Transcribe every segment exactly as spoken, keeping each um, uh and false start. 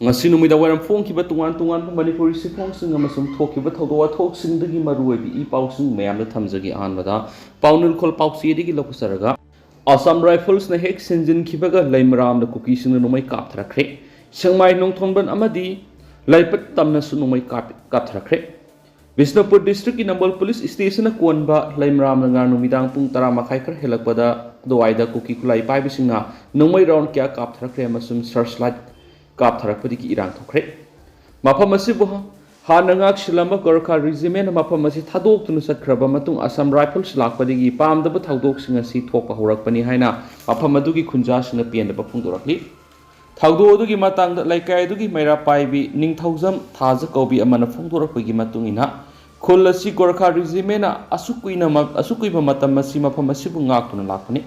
ꯉꯁꯤ ꯅꯨꯃꯤꯗꯥꯡ ꯋꯥꯏꯔꯝ ꯐꯣꯡꯈꯤꯕ ꯇꯣꯉꯥꯟ ꯇꯣꯉꯥꯟꯕ ꯃꯅꯤꯄꯨꯔꯤ ꯆꯦꯐꯣꯡꯁꯤꯡ ꯑꯃꯁꯨꯡ ꯊꯣꯛꯈꯤꯕ ꯊꯧꯗꯣꯛ ꯋꯥꯊꯣꯛꯁꯤꯡꯗꯒꯤ ꯃꯔꯨꯑꯣꯏꯕ ꯏ ꯄꯥꯎꯁꯤꯡ ꯃꯌꯥꯝꯗ ꯊꯝꯖꯒꯦ꯫ ꯑꯍꯥꯟꯕꯗ ꯄꯥꯎꯅꯤꯜꯈꯣꯜ ꯄꯥꯎꯆꯦꯗꯒꯤ ꯂꯧꯈꯠꯆꯔꯒ, ꯑꯁꯥꯝ ꯔꯥꯏꯐꯜꯁꯅ ꯍꯦꯛ ꯁꯤꯟꯖꯤꯟꯈꯤꯕꯒ ꯂꯩꯃꯔꯥꯝꯗ ꯀꯨꯀꯤꯁꯤꯡꯅ ꯅꯣꯡꯃꯩ ꯀꯥꯞꯊꯔꯛꯈ꯭ꯔꯦ꯫ ꯁꯦꯛꯃꯥꯏ ꯅꯣꯡꯊꯣꯡꯕꯟ ꯑꯃꯗꯤ ꯂꯥꯏꯄꯠ ꯇꯝꯅꯁꯨ ꯅꯣꯡꯃꯩ ꯀꯥꯞ-, ꯀꯥꯞꯊꯔꯛꯈ꯭ꯔꯦ꯫ ꯕꯤꯁꯅꯨꯄꯨꯔ ꯗꯤꯁꯇ꯭ꯔꯤꯛꯀꯤ ꯅꯝꯕꯣꯜ ꯄꯨꯂꯤꯁ ꯁ꯭ꯇꯦꯁꯟꯅ ꯀꯣꯟꯕ ꯂꯩꯃꯔꯥꯝꯗ ꯉꯔꯥꯡ ꯅꯨꯃꯤꯗꯥꯡ ꯄꯨꯡ ꯇꯔꯥ ꯃꯈꯥꯏ ꯈꯔ ꯍꯦꯜꯂꯛꯄꯗ ꯑꯗꯨꯋꯥꯏꯗ ꯀꯨꯀꯤ ꯈꯨꯠꯂꯥꯏ ꯄꯥꯏꯕꯁꯤꯡꯅ ꯅꯣꯡꯃꯩ ꯔꯥꯎꯟ ꯀꯌꯥ ꯀꯥꯞꯊꯔꯛꯈ꯭ꯔꯦ ꯑꯃꯁꯨꯡ ꯁꯔꯆ ꯂꯥꯏꯠ ꯀꯥꯞꯊꯔꯛꯄꯗꯒꯤ ꯏꯔꯥꯡ ꯊꯣꯛꯈ꯭ꯔꯦ꯫ ꯃꯐꯝ ꯑꯁꯤꯕꯨ ꯍꯥꯟꯅ ꯉꯥꯛꯁꯤꯜꯂꯝꯕ ꯒꯣꯔꯈꯥ ꯔꯤꯖꯤꯃꯦꯟꯅ ꯃꯐꯝ ꯑꯁꯤ ꯊꯥꯗꯣꯛꯇꯨꯅ ꯆꯠꯈ꯭ꯔꯕ ꯃꯇꯨꯡ ꯑꯁꯥꯝ ꯔꯥꯏꯐꯜꯁ ꯂꯥꯛꯄꯗꯒꯤ ꯄꯥꯝꯗꯕ ꯊꯧꯗꯣꯛꯁꯤꯡ ꯑꯁꯤ ꯊꯣꯛꯄ ꯍꯧꯔꯛꯄꯅꯤ ꯍꯥꯏꯅ ꯃꯐꯝ ꯑꯗꯨꯒꯤ ꯈꯨꯟꯖꯥꯁꯤꯡꯅ ꯄꯦꯟꯗꯕ ꯐꯣꯡꯗꯣꯔꯛꯂꯤ꯫ ꯊꯧꯗꯣꯛ ꯑꯗꯨꯒꯤ ꯃꯇꯥꯡꯗ ꯂꯩꯀꯥꯏ ꯑꯗꯨꯒꯤ ꯃꯩꯔꯥ ꯄꯥꯏꯕꯤ ꯅꯤꯡꯊꯧꯖꯝ ꯊꯥꯖ ꯀꯧꯕꯤ ꯑꯃꯅ ꯐꯣꯡꯗꯣꯔꯛꯄꯒꯤ ꯃꯇꯨꯡ ꯏꯟꯅ, ꯈꯨꯜ ꯑꯁꯤ ꯒꯣꯔꯈꯥ ꯔꯤꯖꯤꯃꯦꯟꯅ ꯑꯁꯨꯛ ꯀꯨꯏꯅ ꯃ-, ꯑꯁꯨꯛ ꯀꯨꯏꯕ ꯃꯇꯝ ꯑꯁꯤ ꯃꯐꯝ ꯑꯁꯤꯕꯨ ꯉꯥꯛꯇꯨꯅ ꯂꯥꯛꯄꯅꯤ꯫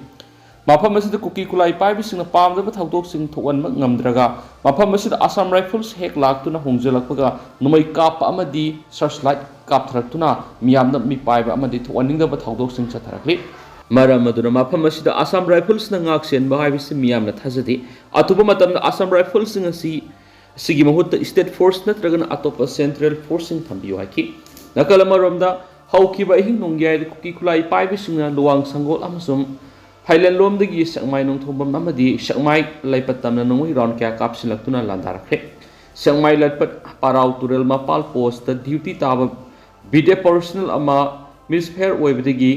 ꯃꯐꯝ ꯑꯁꯤꯗ ꯀꯨꯀꯤ ꯈꯨꯠꯂꯥꯏ ꯄꯥꯏꯕꯁꯤꯡꯅ ꯄꯥꯝꯗꯕ ꯊꯧꯗꯣꯛꯁꯤꯡ ꯊꯣꯛꯍꯟꯕ ꯉꯝꯗ꯭ꯔꯒ, ꯃꯐꯝ ꯑꯁꯤꯗ ꯑꯁꯥꯝ ꯔꯥꯏꯐꯜꯁ ꯍꯦꯛ ꯂꯥꯛꯇꯨꯅ ꯍꯣꯡꯖꯤꯜꯂꯛꯄꯒ ꯅꯣꯡꯃꯩ ꯀꯥꯞꯄ ꯑꯃꯗꯤ ꯁꯔꯆ ꯂꯥꯏꯠ ꯀꯥꯞꯊꯔꯛꯇꯨꯅ ꯃꯤꯌꯥꯝꯅ ꯃꯤꯄꯥꯏꯕ ꯑꯃꯗꯤ ꯊꯣꯛꯍꯟꯅꯤꯡꯗꯕ ꯊꯧꯗꯣꯛꯁꯤꯡ ꯆꯠꯊꯔꯛꯂꯤ꯫ ꯃꯔꯝ ꯑꯗꯨꯅ ꯃꯐꯝ ꯑꯁꯤꯗ ꯑꯁꯥꯝ ꯔꯥꯏꯐꯜꯁꯅ ꯉꯥꯛ ꯁꯦꯟꯕ ꯍꯥꯏꯕꯁꯤ ꯃꯤꯌꯥꯝꯅ ꯊꯥꯖꯗꯦ꯫ ꯑꯊꯨꯕ ꯃꯇꯝꯗ ꯑꯁꯥꯝ ꯔꯥꯏꯐꯜꯁꯤꯡ ꯑꯁꯤ, ꯑꯁꯤꯒꯤ ꯃꯍꯨꯠꯇ ꯁ꯭ꯇꯦꯠ ꯐꯣꯔꯁ ꯅꯠꯇ꯭ꯔꯒꯅ ꯑꯇꯣꯞꯄ ꯁꯦꯟꯇ꯭ꯔꯦꯜ ꯐꯣꯔꯁꯁꯤꯡ ꯊꯝꯕꯤꯌꯨ ꯍꯥꯏꯈꯤ꯫ ꯅꯥꯀꯜ ꯑꯃꯔꯣꯝꯗ, ꯍꯧꯈꯤꯕ ꯑꯍꯤꯡ ꯅꯣꯡꯌꯥꯏꯗ ꯀꯨꯀꯤ ꯈꯨꯠꯂꯥꯏ ꯄꯥꯏꯕꯁꯤꯡꯅ ꯂꯨꯋꯥꯡ ꯁꯪꯒꯣꯜ ꯑꯃꯁꯨꯡ ꯐꯥꯏꯂꯦꯟꯂꯣꯝꯗꯒꯤ ꯁꯦꯛꯃꯥꯏ ꯅꯣꯡꯊꯣꯡꯕꯝ ꯑꯃꯗꯤ ꯁꯦꯛꯃꯥꯏ ꯂꯩꯄꯠ ꯇꯝꯅ ꯅꯣꯡꯃꯩ ꯔꯥꯎꯟ ꯀꯌꯥ ꯀꯥꯞꯁꯤꯜꯂꯛꯇꯨꯅ ꯂꯥꯟꯗꯥꯔꯛꯈ꯭ꯔꯦ꯫ ꯁꯦꯛꯃꯥꯏ ꯂꯩꯄꯠ ꯄꯥꯔꯥꯎ ꯇꯨꯔꯦꯜ ꯃꯄꯥꯜ ꯄꯣꯁꯇ ꯗ꯭ꯌꯨꯇꯤ ꯇꯥꯕ ꯕꯤꯗꯦ ꯄꯔꯁꯅꯦꯜ ꯑꯃ ꯃꯤꯁꯐꯦꯌꯔ ꯑꯣꯏꯕꯗꯒꯤ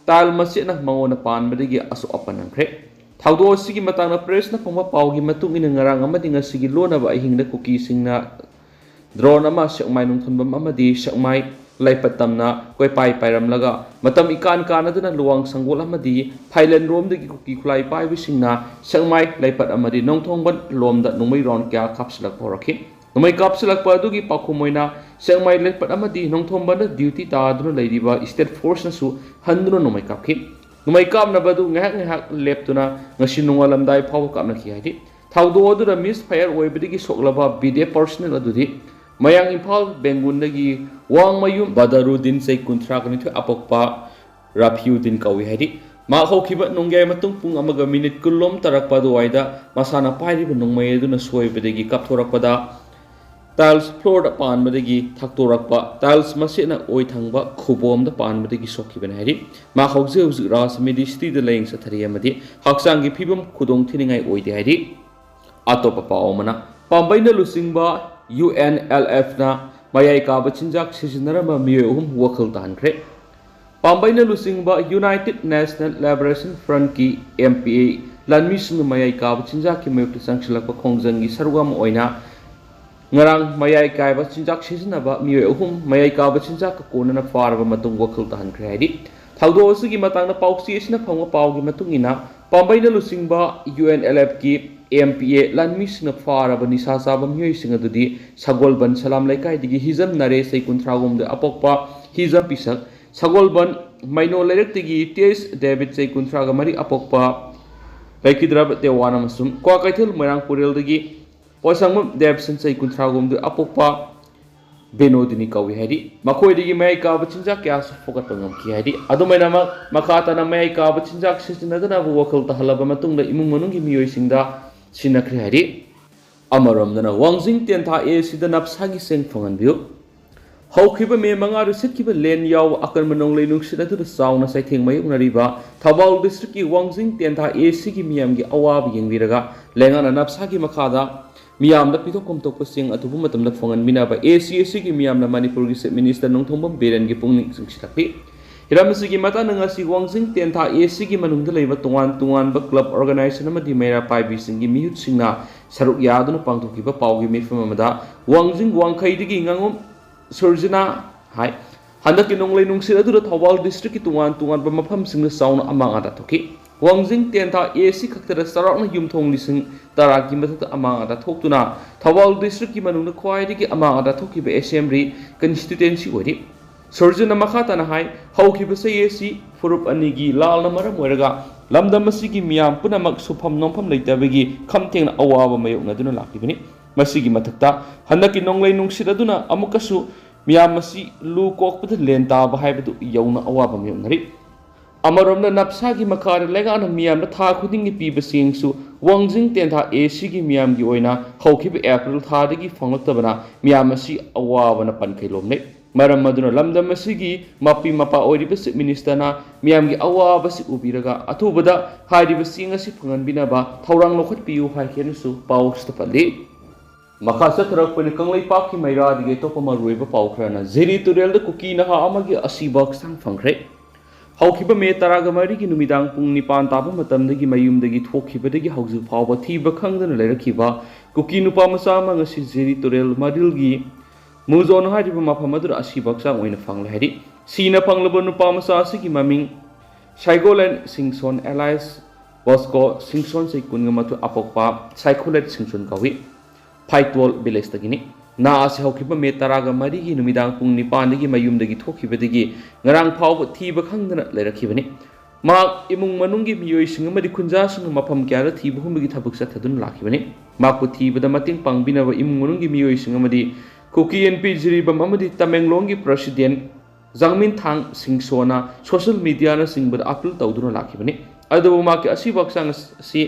ꯇꯥꯏꯜ ꯃꯆꯦꯠꯅ ꯃꯉꯣꯟꯗ ꯄꯥꯟꯕꯗꯒꯤ ꯑꯁꯣꯛ ꯑꯄꯟ ꯅꯪꯈ꯭ꯔꯦ꯫ ꯊꯧꯗꯣꯛ ꯑꯁꯤꯒꯤ ꯃꯇꯥꯡꯗ ꯄ꯭ꯔꯦꯁꯅ ꯐꯣꯡꯕ ꯄꯥꯎꯒꯤ ꯃꯇꯨꯡ ꯏꯟꯅ, ꯉꯔꯥꯡ ꯑꯃꯗꯤ ꯉꯁꯤꯒꯤ ꯂꯣꯟꯅꯕ ꯑꯍꯤꯡꯗ ꯀꯨꯀꯤꯁꯤꯡꯅ ꯗ꯭ꯔꯣꯟ ꯑꯃ ꯁꯦꯛꯃꯥꯏ ꯅꯣꯡꯊꯣꯟꯕꯝ ꯑꯃꯗꯤ ꯁꯦꯛꯃꯥꯏ ꯂꯩꯄꯠ ꯇꯝꯅ ꯀꯣꯏꯄꯥꯏ ꯄꯥꯏꯔꯝꯂꯒ, ꯃꯇꯝ ꯏꯀꯥꯟ ꯀꯥꯟꯅꯗꯅ ꯂꯨꯋꯥꯡ ꯁꯪꯒꯣꯜ ꯑꯃꯗꯤ ꯐꯥꯏꯂꯦꯟ ꯔꯣꯝꯗꯒꯤ ꯀꯨꯀꯤ ꯈꯨꯠꯂꯥꯏ ꯄꯥꯏꯕꯁꯤꯡꯅ ꯁꯦꯛꯃꯥꯏ ꯂꯩꯄꯠ ꯑꯃꯗꯤ ꯅꯣꯡꯊꯣꯡꯕꯟ ꯂꯣꯝꯗ ꯅꯣꯡꯃꯩ ꯔꯥꯎꯟ ꯀꯌꯥ ꯀꯥꯞꯁꯤꯜꯂꯛꯄ ꯍꯧꯔꯛꯈꯤ꯫ ꯅꯣꯡꯃꯩ ꯀꯥꯞꯁꯤꯜꯂꯛꯄ ꯑꯗꯨꯒꯤ ꯄꯥꯎꯈꯨꯝ ꯑꯣꯏꯅ ꯁꯦꯛꯃꯥꯏ ꯂꯩꯄꯠ ꯑꯃꯗꯤ ꯅꯣꯡꯊꯣꯡꯕꯟꯗ ꯗ꯭ꯌꯨꯇꯤ ꯇꯥꯗꯨꯅ ꯂꯩꯔꯤꯕ ꯁ꯭ꯇꯦꯠ ꯐꯣꯔꯁꯅꯁꯨ ꯍꯟꯗꯨꯅ ꯅꯣꯡꯃꯩ ꯀꯥꯞꯈꯤ꯫ ꯅꯣꯡꯃꯩ ꯀꯥꯞꯅꯕ ꯑꯗꯨ ꯉꯥꯏꯍꯥꯛ ꯉꯥꯏꯍꯥꯛ ꯂꯦꯞꯇꯨꯅ ꯉꯁꯤ ꯅꯣꯡꯉꯥꯜꯂꯝꯗꯥꯏ ꯐꯥꯎꯕ ꯀꯥꯞꯅꯈꯤ ꯍꯥꯏꯔꯤ꯫ ꯊꯧꯗꯣꯛ ꯑꯗꯨꯗ ꯃꯤꯁ ꯐꯥꯌꯔ ꯑꯣꯏꯕꯗꯒꯤ ꯁꯣꯛꯂꯕ ꯕꯤꯗꯦ ꯄꯔꯁꯅꯦꯜ ꯑꯗꯨꯗꯤ ꯃꯌꯥꯡ ꯏꯝꯐꯥꯜ ꯕꯦꯡꯒꯨꯟꯗꯒꯤ ꯋꯥꯡꯃꯌꯨꯝ ꯕꯗꯔꯨꯗꯤꯟ, ꯆꯍꯤ ꯀꯨꯟꯊ꯭ꯔꯥꯒ ꯅꯤꯊꯣꯏ, ꯑꯄꯣꯛꯄ ꯔꯥꯐꯤꯎꯗꯤꯟ ꯀꯧꯏ ꯍꯥꯏꯔꯤ꯫ ꯃꯍꯥꯛ ꯍꯧꯈꯤꯕ ꯅꯣꯡꯌꯥꯏ ꯃꯇꯨꯡ ꯄꯨꯡ ꯑꯃꯒ ꯃꯤꯅꯤꯠ ꯀꯨꯟꯂꯣꯝ ꯇꯥꯔꯛꯄ ꯑꯗꯨꯋꯥꯏꯗ ꯃꯁꯥꯅ ꯄꯥꯏꯔꯤꯕ ꯅꯣꯡꯃꯩ ꯑꯗꯨꯅ ꯁꯣꯏꯕꯗꯒꯤ ꯀꯥꯞꯊꯣꯔꯛꯄꯗ tiles floorꯗ ꯄꯥꯟꯕꯗꯒꯤ ꯊꯥꯛꯇꯣꯔꯛꯄ tiles ꯃꯁꯦꯠꯅ ꯑꯣꯏ ꯊꯪꯕ ꯈꯨꯕꯣꯝꯗ ꯄꯥꯟꯕꯗꯒꯤ ꯁꯣꯛꯈꯤꯕꯅꯤ ꯍꯥꯏꯔꯤ꯫ ꯃꯍꯥꯛ ꯍꯧꯖꯤꯛ ꯍꯧꯖꯤꯛ ꯔꯥꯖ ꯃꯦꯗꯤꯁꯤꯇꯤꯗ ꯂꯥꯌꯦꯡ ꯆꯠꯊꯔꯤ ꯑꯃꯗꯤ ꯍꯛꯆꯥꯡꯒꯤ ꯐꯤꯕꯝ ꯈꯨꯗꯣꯡ ꯊꯤꯅꯤꯡꯉꯥꯏ ꯑꯣꯏꯗꯦ ꯍꯥꯏꯔꯤ꯫ ꯑꯇꯣꯞꯄ ꯄꯥꯎ ꯑꯃꯅ, ꯄꯥꯝꯕꯩꯅ ꯂꯨꯆꯤꯡꯕ UNLFꯅ ꯃꯌꯥꯏ ꯀꯥꯕ ꯆꯤꯟꯖꯥꯛ ꯁꯤꯖꯤꯟꯅꯔꯝꯕ ꯃꯤꯑꯣꯏ ꯑꯍꯨꯝ ꯋꯥꯈꯜ ꯇꯥꯍꯟꯈ꯭ꯔꯦ꯫ ꯄꯥꯝꯕꯩꯅ ꯂꯨꯆꯤꯡꯕ United National Liberation Frontꯀꯤ, MPA, ꯂꯥꯟꯃꯤꯁꯤꯡꯅ ꯃꯌꯥꯏ ꯀꯥꯕ ꯆꯤꯟꯖꯥꯛꯀꯤ ꯃꯥꯌꯣꯛꯇ ꯆꯪꯁꯤꯜꯂꯛꯄ ꯈꯣꯡꯖꯪꯒꯤ ꯁꯔꯨꯛ ꯑꯃ ꯑꯣꯏꯅ ꯉꯔꯥꯡ ꯃꯌꯥꯏ ꯀꯥꯏꯕ ꯆꯤꯟꯖꯥꯛ ꯁꯤꯖꯤꯟꯅꯕ ꯃꯤꯑꯣꯏ ꯑꯍꯨꯝ ꯃꯌꯥꯏ ꯀꯥꯕ ꯆꯤꯟꯖꯥꯛꯀ ꯀꯣꯟꯅꯅ ꯐꯥꯔꯕ ꯃꯇꯨꯡ ꯋꯥꯈꯜ ꯇꯥꯍꯟꯈ꯭ꯔꯦ ꯍꯥꯏꯔꯤ꯫ ꯊꯧꯗꯣꯛ ꯑꯁꯤꯒꯤ ꯃꯇꯥꯡꯗ ꯄꯥꯎꯆꯦ ꯑꯁꯤꯅ ꯐꯪꯕ ꯄꯥꯎꯒꯤ ꯃꯇꯨꯡ ꯏꯟꯅ, ꯄꯥꯝꯕꯩꯅ ꯂꯨꯆꯤꯡꯕ UNLFꯀꯤ, MPA, ꯂꯥꯟꯃꯤꯁꯤꯡꯅ ꯐꯥꯔꯕ ꯅꯤꯁꯥ ꯆꯥꯕ ꯃꯤꯑꯣꯏꯁꯤꯡ ꯑꯗꯨꯗꯤ ꯁꯒꯣꯜꯕꯟ ꯁꯂꯥꯝ ꯂꯩꯀꯥꯏꯗꯒꯤ ꯍꯤꯖꯝ ꯅꯔꯦꯁ, ꯆꯍꯤ ꯀꯨꯟꯊ꯭ꯔꯥ ꯍꯨꯝꯗꯣꯏ, ꯑꯄꯣꯛꯄ ꯍꯤꯖꯝ ꯄꯤꯁꯛ, ꯁꯒꯣꯜꯕꯟ ꯃꯩꯅꯣ ꯂꯩꯔꯛꯇꯒꯤ ꯇꯦꯁ ꯗꯦꯕꯤꯠ, ꯆꯍꯤ ꯀꯨꯟꯊ꯭ꯔꯥꯒ ꯃꯔꯤ, ꯑꯄꯣꯛꯄ ꯂꯩꯈꯤꯗ꯭ꯔꯕ ꯗꯦꯋꯥꯟ, ꯑꯃꯁꯨꯡ ꯀ꯭ꯋꯥꯀꯩꯊꯦꯜ ꯃꯣꯏꯔꯥꯡ ꯄꯨꯔꯦꯜꯗꯒꯤ ꯄꯣꯠꯁꯪꯕꯝ ꯗꯦꯕꯁꯟ, ꯆꯍꯤ ꯀꯨꯟꯊ꯭ꯔꯥ ꯍꯨꯝꯗꯣꯏ, ꯑꯄꯣꯛꯄ ꯕꯤꯅꯣꯗꯤꯅꯤ ꯀꯧꯏ ꯍꯥꯏꯔꯤ꯫ ꯃꯈꯣꯏꯗꯒꯤ ꯃꯌꯥꯏ ꯀꯥꯕ ꯆꯤꯟꯖꯥꯛ ꯀꯌꯥꯁꯨ ꯐꯨꯒꯠꯄ ꯉꯝꯈꯤ ꯍꯥꯏꯔꯤ꯫ ꯑꯗꯨꯃꯥꯏꯅꯃꯛ ꯃꯈꯥ ꯇꯥꯅ ꯃꯌꯥꯏ ꯀꯥꯕ ꯆꯤꯟꯖꯥꯛ ꯁꯤꯖꯤꯟꯅꯗꯅꯕ ꯋꯥꯈꯜ ꯇꯥꯍꯜꯂꯕ ꯃꯇꯨꯡꯗ ꯏꯃꯨꯡ ꯃꯅꯨꯡꯒꯤ ꯃꯤꯑꯣꯏꯁꯤꯡꯗ ꯁꯤꯟꯅꯈ꯭ꯔꯦ ꯍꯥꯏꯔꯤ꯫ ꯑꯃꯔꯣꯝꯗꯅ, ꯋꯥꯡꯖꯤꯡ ꯇꯦꯟꯊꯥ ACꯗ ꯅꯞꯁꯥꯒꯤ ꯆꯦꯡ ꯐꯪꯍꯟꯕꯤꯌꯨ꯫ ꯍꯧꯈꯤꯕ ꯃꯦ ꯃꯉꯥꯗ ꯁꯤꯠꯈꯤꯕ ꯂꯦꯟ ꯌꯥꯎꯕ ꯑꯀꯟꯕ ꯅꯣꯡꯂꯩ ꯅꯨꯡꯁꯤꯠ ꯑꯗꯨꯗ ꯆꯥꯎꯅ ꯆꯩꯊꯦꯡ ꯃꯥꯌꯣꯛꯅꯔꯤꯕ ꯊꯧꯕꯥꯜ ꯗꯤꯁꯇ꯭ꯔꯤꯛꯀꯤ ꯋꯥꯡꯖꯤꯡ ꯇꯦꯟꯊꯥ ACꯒꯤ ꯃꯤꯌꯥꯝꯒꯤ ꯑꯋꯥꯕ ꯌꯦꯡꯕꯤꯔꯒ, ꯂꯩꯉꯥꯛꯅ ꯅꯞꯁꯥꯒꯤ ꯃꯈꯥꯗ ꯃꯤꯌꯥꯝꯗ ꯄꯤꯊꯣꯛꯐꯝ ꯊꯣꯛꯄ ꯆꯦꯡ ꯑꯊꯨꯕ ꯃꯇꯝꯗ ꯐꯪꯍꯟꯕꯤꯅꯕ ACACꯒꯤ ꯃꯤꯌꯥꯝꯅ ꯃꯅꯤꯄꯨꯔꯒꯤ Chief Minister ꯅꯣꯡꯊꯣꯝꯕꯝ ꯕꯤꯔꯦꯟꯒꯤ ꯄꯨꯛꯅꯤꯡ ꯆꯤꯡꯁꯤꯜꯂꯛꯂꯤ꯫ ꯍꯤꯔꯝ ꯑꯁꯤꯒꯤ ꯃꯇꯥꯡꯗ ꯉꯁꯤ ꯋꯥꯡꯖꯤꯡ ꯇꯦꯟꯊꯥ ACꯒꯤ ꯃꯅꯨꯡꯗ ꯂꯩꯕ ꯇꯣꯉꯥꯟ ꯇꯣꯉꯥꯟꯕ club organization ꯑꯃꯗꯤ ꯃꯩꯔꯥ ꯄꯥꯏꯕꯤꯁꯤꯡꯒꯤ ꯃꯤꯍꯨꯠꯁꯤꯡꯅ ꯁꯔꯨꯛ ꯌꯥꯗꯨꯅ ꯄꯥꯡꯊꯣꯛꯈꯤꯕ ꯄꯥꯎꯒꯤ ꯃꯤꯐꯝ ꯑꯃꯗ ꯋꯥꯡꯖꯤꯡ ꯋꯥꯡꯈꯩꯗꯒꯤ ꯉꯥꯉꯣꯝ ꯁꯨꯔꯖꯤꯅꯥ ꯍꯥꯏ, ꯍꯟꯗꯛꯀꯤ ꯅꯣꯡꯂꯩ ꯅꯨꯡꯁꯤꯠ ꯑꯗꯨꯗ ꯊꯧꯕꯥꯜ ꯗꯤꯁꯇ꯭ꯔꯤꯛꯀꯤ ꯇꯣꯉꯥꯟ ꯇꯣꯉꯥꯟꯕ ꯃꯐꯝꯁꯤꯡꯗ ꯆꯥꯎꯅ ꯑꯃꯥꯡ ꯑꯇꯥ ꯊꯣꯛꯈꯤ꯫ ꯋꯥꯡꯖꯤꯡ ꯇꯦꯟꯊꯥ AC ꯈꯛꯇꯗ ꯆꯥꯎꯔꯥꯛꯅ ꯌꯨꯝꯊꯣꯡ ꯂꯤꯁꯤꯡ ꯇꯔꯥꯒꯤ ꯃꯊꯛꯇ ꯑꯃꯥꯡ ꯑꯇꯥ ꯊꯣꯛꯇꯨꯅ ꯊꯧꯕꯥꯜ ꯗꯤꯁꯇ꯭ꯔꯤꯛꯀꯤ ꯃꯅꯨꯡꯗ ꯈ꯭ꯋꯥꯏꯗꯒꯤ ꯑꯃꯥꯡ ꯑꯇꯥ ꯊꯣꯛꯈꯤꯕ assembly constituency ꯑꯣꯏꯔꯤ꯫ ꯁꯨꯔꯖꯤꯅ ꯃꯈꯥ ꯇꯥꯅ ꯍꯥꯏ, ꯍꯧꯈꯤꯕ ꯆꯍꯤ ꯑꯁꯤ ꯐꯨꯔꯨꯞ ꯑꯅꯤꯒꯤ ꯂꯥꯜꯅ ꯃꯔꯝ ꯑꯣꯏꯔꯒ ꯂꯝꯗꯝ ꯑꯁꯤꯒꯤ ꯃꯤꯌꯥꯝ ꯄꯨꯝꯅꯃꯛ ꯁꯨꯐꯝ ꯅꯣꯝꯐꯝ ꯂꯩꯇꯕꯒꯤ ꯈꯝ ꯊꯦꯡꯅ ꯑꯋꯥꯕ ꯃꯥꯌꯣꯛꯅꯗꯨꯅ ꯂꯥꯛꯂꯤꯕꯅꯤ꯫ ꯃꯁꯤꯒꯤ ꯃꯊꯛꯇ ꯍꯟꯗꯛꯀꯤ ꯅꯣꯡꯂꯩ ꯅꯨꯡꯁꯤꯠ ꯑꯗꯨꯅ ꯑꯃꯨꯛꯀꯁꯨ ꯃꯤꯌꯥꯝ ꯑꯁꯤ ꯂꯨ ꯀꯣꯛꯄꯗ ꯂꯦꯟ ꯇꯥꯕ ꯍꯥꯏꯕꯗꯨ ꯌꯧꯅ ꯑꯋꯥꯕ ꯃꯥꯌꯣꯛꯅꯔꯤ꯫ ꯑꯃꯔꯣꯝꯗ ꯅꯞꯁꯥꯒꯤ ꯃꯈꯥꯗ ꯂꯩꯉꯥꯛꯅ ꯃꯤꯌꯥꯝꯗ ꯊꯥ ꯈꯨꯗꯤꯡꯒꯤ ꯄꯤꯕ ꯆꯦꯡꯁꯨ ꯋꯥꯡꯖꯤꯡ ꯇꯦꯟꯊꯥ ꯑꯦ ꯁꯤꯒꯤ ꯃꯤꯌꯥꯝꯒꯤ ꯑꯣꯏꯅ ꯍꯧꯈꯤꯕ ꯑꯦꯄ꯭ꯔꯤꯜ ꯊꯥꯗꯒꯤ ꯐꯪꯂꯛꯇꯕꯅ ꯃꯤꯌꯥꯝ ꯑꯁꯤ ꯑꯋꯥꯕꯅ ꯄꯟꯈꯩ ꯂꯣꯝꯅꯩ꯫ ꯃꯔꯝ ꯑꯗꯨꯅ ꯂꯝꯗꯝ ꯑꯁꯤꯒꯤ ꯃꯄꯤ ꯃꯄꯥ ꯑꯣꯏꯔꯤꯕ ꯆꯤꯐ ꯃꯤꯅꯤꯁꯇꯔꯅ ꯃꯤꯌꯥꯝꯒꯤ ꯑꯋꯥꯕꯁꯤ ꯎꯕꯤꯔꯒ ꯑꯊꯨꯕꯗ ꯍꯥꯏꯔꯤꯕ ꯆꯦꯡ ꯑꯁꯤ ꯐꯪꯍꯟꯕꯤꯅꯕ ꯊꯧꯔꯥꯡ ꯂꯧꯈꯠꯄꯤꯌꯨ ꯍꯥꯏꯈꯤꯅꯁꯨ ꯄꯥꯎ ꯑꯁꯤꯗ ꯄꯜꯂꯤ꯫ ꯃꯈꯥ ꯆꯠꯊꯔꯛꯄꯅ ꯀꯪꯂꯩꯄꯥꯛꯀꯤ ꯃꯩꯔꯥꯗꯒꯤ ꯑꯇꯣꯞꯄ ꯃꯔꯨꯑꯣꯏꯕ ꯄꯥꯎ ꯈꯔꯅ ꯖꯤꯔꯤ ꯇꯨꯔꯦꯜꯗ ꯀꯨꯀꯤ ꯅꯍꯥ ꯑꯃꯒꯤ ꯑꯁꯤꯕ ꯍꯛꯆꯥꯡ ꯐꯪꯈ꯭ꯔꯦ꯫ ꯍꯧꯈꯤꯕ ꯃꯦ ꯇꯔꯥꯒ ꯃꯔꯤꯒꯤ ꯅꯨꯃꯤꯗꯥꯡ ꯄꯨꯡ ꯅꯤꯄꯥꯟ ꯇꯥꯕ ꯃꯇꯝꯗꯒꯤ ꯃꯌꯨꯝꯗꯒꯤ ꯊꯣꯛꯈꯤꯕꯗꯒꯤ ꯍꯧꯖꯤꯛ ꯐꯥꯎꯕ ꯊꯤꯕ ꯈꯪꯗꯅ ꯂꯩꯔꯛꯈꯤꯕ ꯀꯨꯀꯤ ꯅꯨꯄꯥ ꯃꯆꯥ ꯑꯃ ꯉꯁꯤ ꯖꯤꯔꯤ ꯇꯨꯔꯦꯜ ꯃꯔꯤꯜꯒꯤ ꯃꯨꯖꯣꯟ ꯍꯥꯏꯔꯤꯕ ꯃꯐꯝ ꯑꯗꯨꯗ ꯑꯁꯤꯕ ꯍꯛꯆꯥꯡ ꯑꯣꯏꯅ ꯐꯪꯂꯦ ꯍꯥꯏꯔꯤ꯫ ꯁꯤꯅ ꯐꯪꯂꯕ ꯅꯨꯄꯥ ꯃꯆꯥ ꯑꯁꯤꯒꯤ ꯃꯃꯤꯡ ꯁꯥꯏꯒꯣꯂꯦꯟ ꯁꯤꯡꯁꯣꯟ alias ꯕꯣꯁꯀꯣ ꯁꯤꯡꯁꯣꯟ ꯆꯍꯤ ꯀꯨꯟꯒ ꯃꯥꯊꯣꯏ ꯑꯄꯣꯛꯄ ꯁꯥꯏꯈꯣꯂꯦꯠ ꯁꯤꯡꯁꯣꯟ ꯀꯧꯏ꯫ ꯐꯥꯏꯇꯣꯜ ꯚꯤꯂꯦꯖꯇꯒꯤꯅꯤ꯫ ꯅꯍꯥ ꯑꯁꯤ ꯍꯧꯈꯤꯕ ꯃꯦ ꯇꯔꯥꯒ ꯃꯔꯤꯒꯤ ꯅꯨꯃꯤꯗꯥꯡ ꯄꯨꯡ ꯅꯤꯄꯥꯟꯗꯒꯤ ꯃꯌꯨꯝꯗꯒꯤ ꯊꯣꯛꯈꯤꯕꯗꯒꯤ ꯉꯔꯥꯡ ꯐꯥꯎꯕ ꯊꯤꯕ ꯈꯪꯗꯅ ꯂꯩꯔꯛꯈꯤꯕꯅꯤ꯫ ꯃꯍꯥꯛ ꯏꯃꯨꯡ ꯃꯅꯨꯡꯒꯤ ꯃꯤꯑꯣꯏꯁꯤꯡ ꯑꯃꯗꯤ ꯈꯨꯟꯖꯥꯁꯤꯡꯅ ꯃꯐꯝ ꯀꯌꯥꯗ ꯊꯤꯕ ꯍꯨꯝꯕꯒꯤ ꯊꯕꯛ ꯆꯠꯊꯗꯨꯅ ꯂꯥꯛꯈꯤꯕꯅꯤ꯫ ꯃꯍꯥꯛꯄꯨ ꯊꯤꯕꯗ ꯃꯇꯦꯡ ꯄꯥꯡꯕꯤꯅꯕ ꯏꯃꯨꯡ ꯃꯅꯨꯡꯒꯤ ꯃꯤꯑꯣꯏꯁꯤꯡ ꯑꯃꯗꯤ ꯀꯨꯀꯤ ꯑꯦꯟ ꯄꯤ ꯖꯤꯔꯤꯕꯥꯝ ꯑꯃꯗꯤ ꯇꯃꯦꯡꯂꯣꯡꯒꯤ ꯄ꯭ꯔꯁꯤꯗꯦꯟ ꯖꯥꯡꯃꯤꯟꯊꯥꯡ ꯁꯤꯡꯁꯣꯅ ꯁꯣꯁꯤꯌꯦꯜ ꯃꯤꯗꯤꯌꯥꯅꯆꯤꯡꯕꯗ ꯑꯄꯤꯜ ꯇꯧꯗꯨꯅ ꯂꯥꯛꯈꯤꯕꯅꯤ꯫ ꯑꯗꯨꯕꯨ ꯃꯍꯥꯛꯀꯤ ꯑꯁꯤꯕ ꯍꯛꯆꯥꯡ ꯑꯁꯤ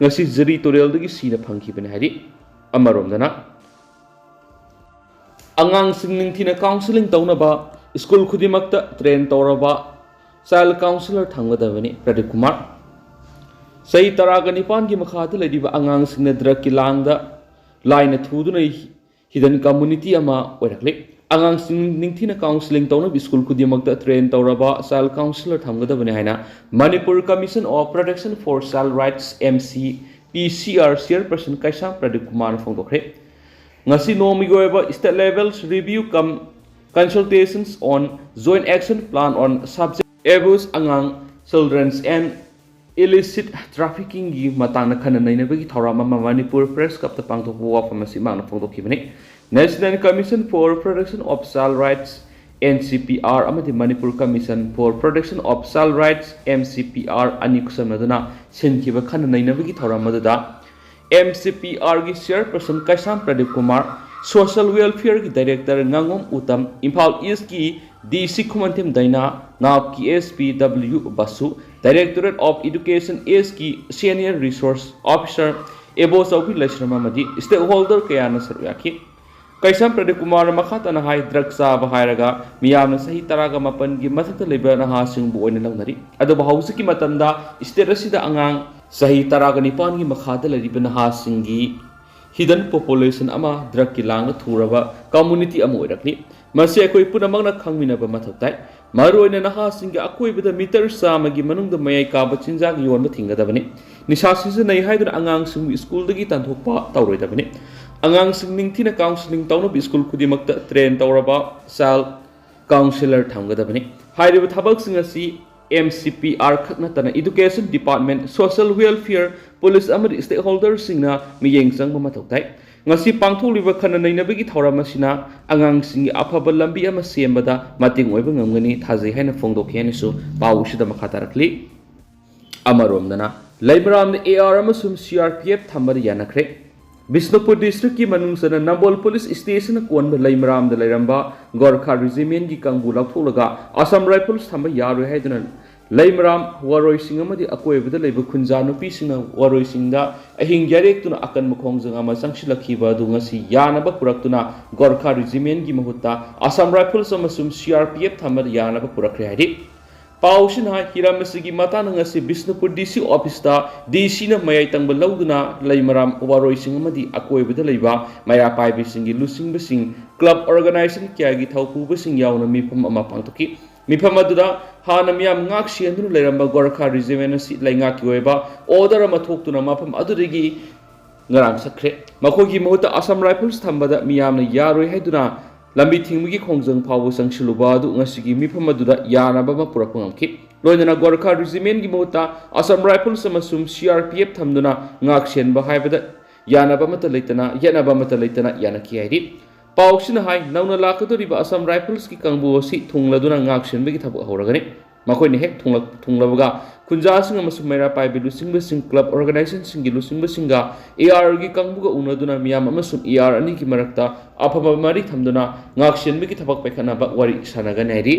ꯉꯁꯤ ꯖꯤꯔꯤ ꯇꯨꯔꯦꯜꯗꯒꯤ ꯁꯤꯅ ꯐꯪꯈꯤꯕꯅꯤ ꯍꯥꯏꯔꯤ꯫ ꯑꯃꯔꯣꯝꯗꯅ ꯑꯉꯥꯡꯁꯤꯡ ꯅꯤꯡꯊꯤꯅ ꯀꯥꯎꯟꯁꯤꯂꯤꯡ ꯇꯧꯅꯕ ꯁ꯭ꯀꯨꯜ ꯈꯨꯗꯤꯡꯃꯛꯇ ꯇ꯭ꯔꯦꯟ ꯇꯧꯔꯕ ꯆꯥꯏꯜ ꯀꯥꯎꯟꯁꯤꯂꯔ ꯊꯝꯒꯗꯕꯅꯤ꯫ ꯄ꯭ꯔꯗꯤꯞ ꯀꯨꯃꯥꯔ꯫ ꯆꯍꯤ ꯇꯔꯥꯒ ꯅꯤꯄꯥꯟꯒꯤ ꯃꯈꯥꯗ ꯂꯩꯔꯤꯕ ꯑꯉꯥꯡꯁꯤꯡꯅ ꯗ꯭ꯔꯒꯀꯤ ꯂꯥꯡꯗ ꯂꯥꯏꯅ ꯊꯨꯗꯨꯅ ꯍꯤꯗꯟ ꯀꯝꯃꯨꯅꯤꯇꯤ ꯑꯃ ꯑꯣꯏꯔꯛꯂꯤ꯫ ꯑꯉꯥꯡꯁꯤꯡ ꯅꯤꯡꯊꯤꯅ ꯀꯥꯎꯟꯁꯤꯂꯤꯡ ꯇꯧꯅꯕ ꯁ꯭ꯀꯨꯜ ꯈꯨꯗꯤꯡꯃꯛꯇ ꯇ꯭ꯔꯦꯟ ꯇꯧꯔꯕ ꯆꯥꯏꯜ ꯀꯥꯎꯟꯁꯤꯂꯔ ꯊꯝꯒꯗꯕꯅꯤ ꯍꯥꯏꯅ Manipur commission of protection for child rights, M C P C R, ꯆꯤꯌꯔꯄꯔꯁꯟ Keisham Pradeep ꯀꯨꯃꯥꯔꯅ ꯐꯣꯡꯗꯣꯛꯈ꯭ꯔꯦ꯫ ꯉꯁꯤ ꯅꯣꯡꯃꯒꯤ ꯑꯣꯏꯕ state level review cum consultations on joint action plan on subject abuse, ꯑꯉꯥꯡ, children's and illicit traffickingꯒꯤ ꯃꯇꯥꯡꯗ ꯈꯟꯅ ꯅꯩꯅꯕꯒꯤ ꯊꯧꯔꯝ ꯑꯃ ꯃꯅꯤꯄꯨꯔ ꯄ꯭ꯔꯦꯁ ꯀ꯭ꯂꯕꯇ ꯄꯥꯡꯊꯣꯛꯄ ꯋꯥꯐꯝ ꯑꯁꯤ ꯃꯍꯥꯛꯅ ꯐꯣꯡꯗꯣꯛꯈꯤꯕꯅꯤ꯫ National Commission for Protection of Child Rights, N C P R, ꯑꯃꯗꯤ Manipur Commission for Protection of Child Rights, M C P R, ꯑꯅꯤ ꯈꯨꯠꯁꯝꯅꯗꯨꯅ ꯁꯤꯟꯈꯤꯕ ꯈꯟꯅ ꯅꯩꯅꯕꯒꯤ ꯊꯧꯔꯝ ꯑꯗꯨꯗ M C P Rꯒꯤ ꯆꯤꯌꯔꯄꯔꯁꯟ ꯀꯩꯁꯥꯝ ꯄ꯭ꯔꯗꯤꯞ ꯀꯨꯃꯥꯔ, ꯁꯣꯁꯤꯌꯦꯜ ꯋꯦꯜꯐꯤꯌꯔꯒꯤ ꯗꯥꯏꯔꯦꯛꯇꯔ ꯉꯥꯉꯣꯝ ꯎꯇꯝ, ꯏꯝꯐꯥꯜ ꯏꯁꯀꯤ ꯗꯤ ꯁꯤ ꯈꯨꯃꯟꯊꯦꯝ ꯗꯥꯏꯅꯥ, ꯅꯥꯞꯀꯤ S P W Basu, Directorate of Education Eastꯀꯤ Senior Resource Officer Ebo Chaobi Leishram ꯑꯃꯗꯤ stakeholder ꯀꯌꯥꯅ ꯁꯔꯨꯛ ꯌꯥꯈꯤ꯫ ꯀꯩꯁꯥꯝ ꯄ꯭ꯔꯗꯤꯞ ꯀꯨꯃꯥꯔꯅ ꯃꯈꯥ ꯇꯥꯅ ꯍꯥꯏ, drug ꯆꯥꯕ ꯍꯥꯏꯔꯒ ꯃꯤꯌꯥꯝꯅ ꯆꯍꯤ ꯇꯔꯥꯒ ꯃꯥꯄꯟꯒꯤ ꯃꯊꯛꯇ ꯂꯩꯕ ꯅꯍꯥꯁꯤꯡꯕꯨ ꯑꯣꯏꯅ ꯂꯧꯅꯔꯤ꯫ ꯑꯗꯨꯕꯨ ꯍꯧꯖꯤꯛꯀꯤ ꯃꯇꯝꯗ state ꯑꯁꯤꯗ ꯑꯉꯥꯡ ꯆꯍꯤ ꯇꯔꯥꯒ ꯅꯤꯄꯥꯟꯒꯤ ꯃꯈꯥꯗ ꯂꯩꯔꯤꯕ ꯅꯍꯥꯁꯤꯡꯒꯤ hidden population ꯑꯃ, drugꯀꯤ ꯂꯥꯡꯗ ꯊꯨꯔꯕ community ꯑꯃ ꯑꯣꯏꯔꯛꯂꯤ꯫ ꯃꯁꯤ ꯑꯩꯈꯣꯏ ꯄꯨꯝꯅꯃꯛꯅ ꯈꯪꯃꯤꯟꯅꯕ ꯃꯊꯧ ꯇꯥꯏ꯫ ꯃꯔꯨꯑꯣꯏꯅ ꯅꯍꯥꯁꯤꯡꯒꯤ ꯑꯀꯣꯏꯕꯗ meter ꯆꯥꯝꯃꯒꯤ ꯃꯅꯨꯡꯗ ꯃꯌꯥꯏ ꯀꯥꯕ ꯆꯤꯟꯖꯥꯛ ꯌꯣꯟꯕ ꯊꯤꯡꯒꯗꯕꯅꯤ꯫ ꯅꯤꯁꯥ ꯁꯤꯖꯤꯟꯅꯩ ꯍꯥꯏꯗꯨꯅ ꯑꯉꯥꯡꯁꯤꯡꯕꯨ ꯁ꯭ꯀꯨꯜꯗꯒꯤ ꯇꯥꯟꯊꯣꯛꯄ ꯇꯧꯔꯣꯏꯗꯕꯅꯤ꯫ ꯑꯉꯥꯡꯁꯤꯡ ꯅꯤꯡꯊꯤꯅ counselling ꯇꯧꯅꯕ ꯁ꯭ꯀꯨꯜ ꯈꯨꯗꯤꯡꯃꯛꯇ train ꯇꯧꯔꯕ child counsellor ꯊꯝꯒꯗꯕꯅꯤ꯫ ꯍꯥꯏꯔꯤꯕ ꯊꯕꯛꯁꯤꯡ ꯑꯁꯤ ꯑꯦꯝ ꯁꯤ ꯄꯤ ꯑꯥꯔ ꯈꯛ ꯅꯠꯇꯅ Education Department, Social Welfare, police ꯑꯃꯗꯤ stakeholderꯁꯤꯡꯅ ꯃꯤꯠꯌꯦꯡ ꯆꯪꯕ ꯃꯊꯧ ꯇꯥꯏ꯫ ꯉꯁꯤ ꯄꯥꯡꯊꯣꯛꯂꯤꯕ ꯈꯟꯅ ꯅꯩꯅꯕꯒꯤ ꯊꯧꯔꯝ ꯑꯁꯤꯅ ꯑꯉꯥꯡꯁꯤꯡꯒꯤ ꯑꯐꯕ ꯂꯝꯕꯤ ꯑꯃ ꯁꯦꯝꯕꯗ ꯃꯇꯦꯡ ꯑꯣꯏꯕ ꯉꯝꯒꯅꯤ ꯊꯥꯖꯩ ꯍꯥꯏꯅ ꯐꯣꯡꯗꯣꯛꯈꯤ ꯍꯥꯏꯅꯁꯨ ꯄꯥꯎ ꯑꯁꯤꯗ ꯃꯈꯥ ꯇꯥꯔꯛꯂꯤ꯫ ꯑꯃꯔꯣꯝꯗꯅ ꯂꯩꯃꯔꯥꯝꯗ ꯑꯦ ꯑꯥꯔ ꯑꯃꯁꯨꯡ ꯁꯤ ꯑꯥꯔ ꯄꯤ ꯑꯦꯐ ꯊꯝꯕꯗ ꯌꯥꯅꯈ꯭ꯔꯦ꯫ ꯕꯤꯁꯅꯨꯄꯨꯔ districtꯀꯤ ꯃꯅꯨꯡ ꯆꯟꯅ ꯅꯝꯕꯣꯜ police stationꯅ ꯀꯣꯟꯕ ꯂꯩꯃꯔꯥꯝꯗ ꯂꯩꯔꯝꯕ ꯒꯣꯔꯈꯥ regimentꯀꯤ ꯀꯥꯡꯕꯨ ꯂꯧꯊꯣꯛꯂꯒ ꯑꯁꯥꯝ rifles ꯊꯝꯕ ꯌꯥꯔꯣꯏ ꯍꯥꯏꯗꯨꯅ ꯂꯩꯃꯔꯥꯝ, ꯋꯥꯔꯣꯏꯁꯤꯡ ꯑꯃꯗꯤ ꯑꯀꯣꯏꯕꯗ ꯂꯩꯕ ꯈꯨꯟꯖꯥ ꯅꯨꯄꯤꯁꯤꯡꯅ ꯋꯥꯔꯣꯏꯁꯤꯡꯗ ꯑꯍꯤꯡ ꯌꯥꯔꯦꯛꯇꯨꯅ ꯑꯀꯟꯕ ꯈꯣꯡꯖꯪ ꯑꯃ ꯆꯪꯁꯤꯜꯂꯛꯈꯤꯕ ꯑꯗꯨ ꯉꯁꯤ ꯌꯥꯅꯕ ꯄꯨꯔꯛꯇꯨꯅ ꯒꯣꯔꯈꯥ regimentꯀꯤ ꯃꯍꯨꯠꯇ ꯑꯁꯥꯝ rifles ꯑꯃꯁꯨꯡ ꯁꯤ ꯑꯥꯔ ꯄꯤ ꯑꯦꯐ ꯊꯝꯕꯗ ꯌꯥꯅꯕ ꯄꯨꯔꯛꯈ꯭ꯔꯦ ꯍꯥꯏꯔꯤ꯫ ꯄꯥꯎꯁꯤꯅ ꯍꯥꯏ, ꯍꯤꯔꯝ ꯑꯁꯤꯒꯤ ꯃꯇꯥꯡꯗ ꯉꯁꯤ ꯕꯤꯁꯅꯨꯄꯨꯔ ꯗꯤ ꯁꯤ officeꯇ ꯗꯤ ꯁꯤꯅ ꯃꯌꯥꯏ ꯇꯪꯕ ꯂꯧꯗꯨꯅ ꯂꯩꯃꯔꯥꯝ, ꯋꯥꯔꯣꯏꯁꯤꯡ ꯑꯃꯗꯤ ꯑꯀꯣꯏꯕꯗ ꯂꯩꯕ ꯃꯩꯔꯥ ꯄꯥꯏꯕꯤꯁꯤꯡꯒꯤ ꯂꯨꯆꯤꯡꯕꯁꯤꯡ, club organization ꯀꯌꯥꯒꯤ ꯊꯧꯄꯨꯕꯁꯤꯡ ꯌꯥꯎꯅ ꯃꯤꯐꯝ ꯑꯃ ꯄꯥꯡꯊꯣꯛꯈꯤ꯫ ꯃꯤꯐꯝ ꯑꯗꯨꯗ ꯍꯥꯟꯅ ꯃꯤꯌꯥꯝ ꯉꯥꯛ ꯁꯦꯟꯗꯨꯅ ꯂꯩꯔꯝꯕ ꯒꯣꯔꯈꯥ regiment ꯑꯁꯤ ꯂꯩꯉꯥꯛꯀꯤ ꯑꯣꯏꯕ order ꯑꯃ ꯊꯣꯛꯇꯨꯅ ꯃꯐꯝ ꯑꯗꯨꯗꯒꯤ ꯉꯔꯥꯡ ꯆꯠꯈ꯭ꯔꯦ꯫ ꯃꯈꯣꯏꯒꯤ ꯃꯍꯨꯠꯇ ꯑꯁꯥꯝ rifles ꯊꯝꯕꯗ ꯃꯤꯌꯥꯝꯅ ꯌꯥꯔꯣꯏ ꯍꯥꯏꯗꯨꯅ ꯂꯝꯕꯤ ꯊꯤꯡꯕꯒꯤ ꯈꯣꯡꯖꯪ ꯐꯥꯎꯕ ꯆꯪꯁꯤꯜꯂꯨꯕ ꯑꯗꯨ ꯉꯁꯤꯒꯤ ꯃꯤꯐꯝ ꯑꯗꯨꯗ ꯌꯥꯅꯕ ꯑꯃ ꯄꯨꯔꯛꯄ ꯉꯝꯈꯤ꯫ ꯂꯣꯏꯅꯅ ꯒꯣꯔꯈꯥ regimentꯀꯤ ꯃꯍꯨꯠꯇ ꯑꯁꯥꯝ rifles ꯑꯃꯁꯨꯡ ꯁꯤ ꯑꯥꯔ ꯄꯤ ꯑꯦꯐ ꯊꯝꯗꯨꯅ ꯉꯥꯛ ꯁꯦꯟꯕ ꯍꯥꯏꯕꯗ ꯌꯥꯅꯕ ꯑꯃꯠꯇ ꯂꯩꯇꯅ, ꯌꯦꯠꯅꯕ ꯑꯃꯠꯇ ꯂꯩꯇꯅ ꯌꯥꯅꯈꯤ ꯍꯥꯏꯔꯤ꯫ ꯄꯥꯎꯁꯤꯅ ꯍꯥꯏ, ꯅꯧꯅ ꯂꯥꯛꯀꯗꯧꯔꯤꯕ ꯑꯁꯥꯝ riflesꯀꯤ ꯀꯥꯡꯕꯨ ꯑꯁꯤ ꯊꯨꯡꯂꯗꯨꯅ ꯉꯥꯛ ꯁꯦꯟꯕꯒꯤ ꯊꯕꯛ ꯍꯧꯔꯒꯅꯤ꯫ ꯃꯈꯣꯏꯅ ꯍꯦꯛ ꯊꯨꯡꯂꯛ-, ꯊꯨꯡꯂꯕꯒ ꯈꯨꯟꯖꯥꯁꯤꯡ ꯑꯃꯁꯨꯡ ꯃꯩꯔꯥ ꯄꯥꯏꯕꯤ ꯂꯨꯆꯤꯡꯕꯁꯤꯡ, ꯀ꯭ꯂꯕ ꯑꯣꯔꯒꯅꯥꯏꯖꯦꯁꯟꯁꯤꯡꯒꯤ ꯂꯨꯆꯤꯡꯕꯁꯤꯡꯒ AR ꯒꯤ ꯀꯥꯡꯕꯨꯒ ꯎꯅꯗꯨꯅ ꯃꯤꯌꯥꯝ ꯑꯃꯁꯨꯡ AR ꯑꯅꯤꯒꯤ ꯃꯔꯛꯇ ꯑꯐꯕ ꯃꯔꯤ ꯊꯝꯗꯨꯅ ꯉꯥꯛꯁꯦꯟꯕꯒꯤ ꯊꯕꯛ ꯄꯥꯏꯈꯠꯅꯕ ꯋꯥꯔꯤ ꯁꯥꯟꯅꯒꯅꯤ ꯍꯥꯏꯔꯤ꯫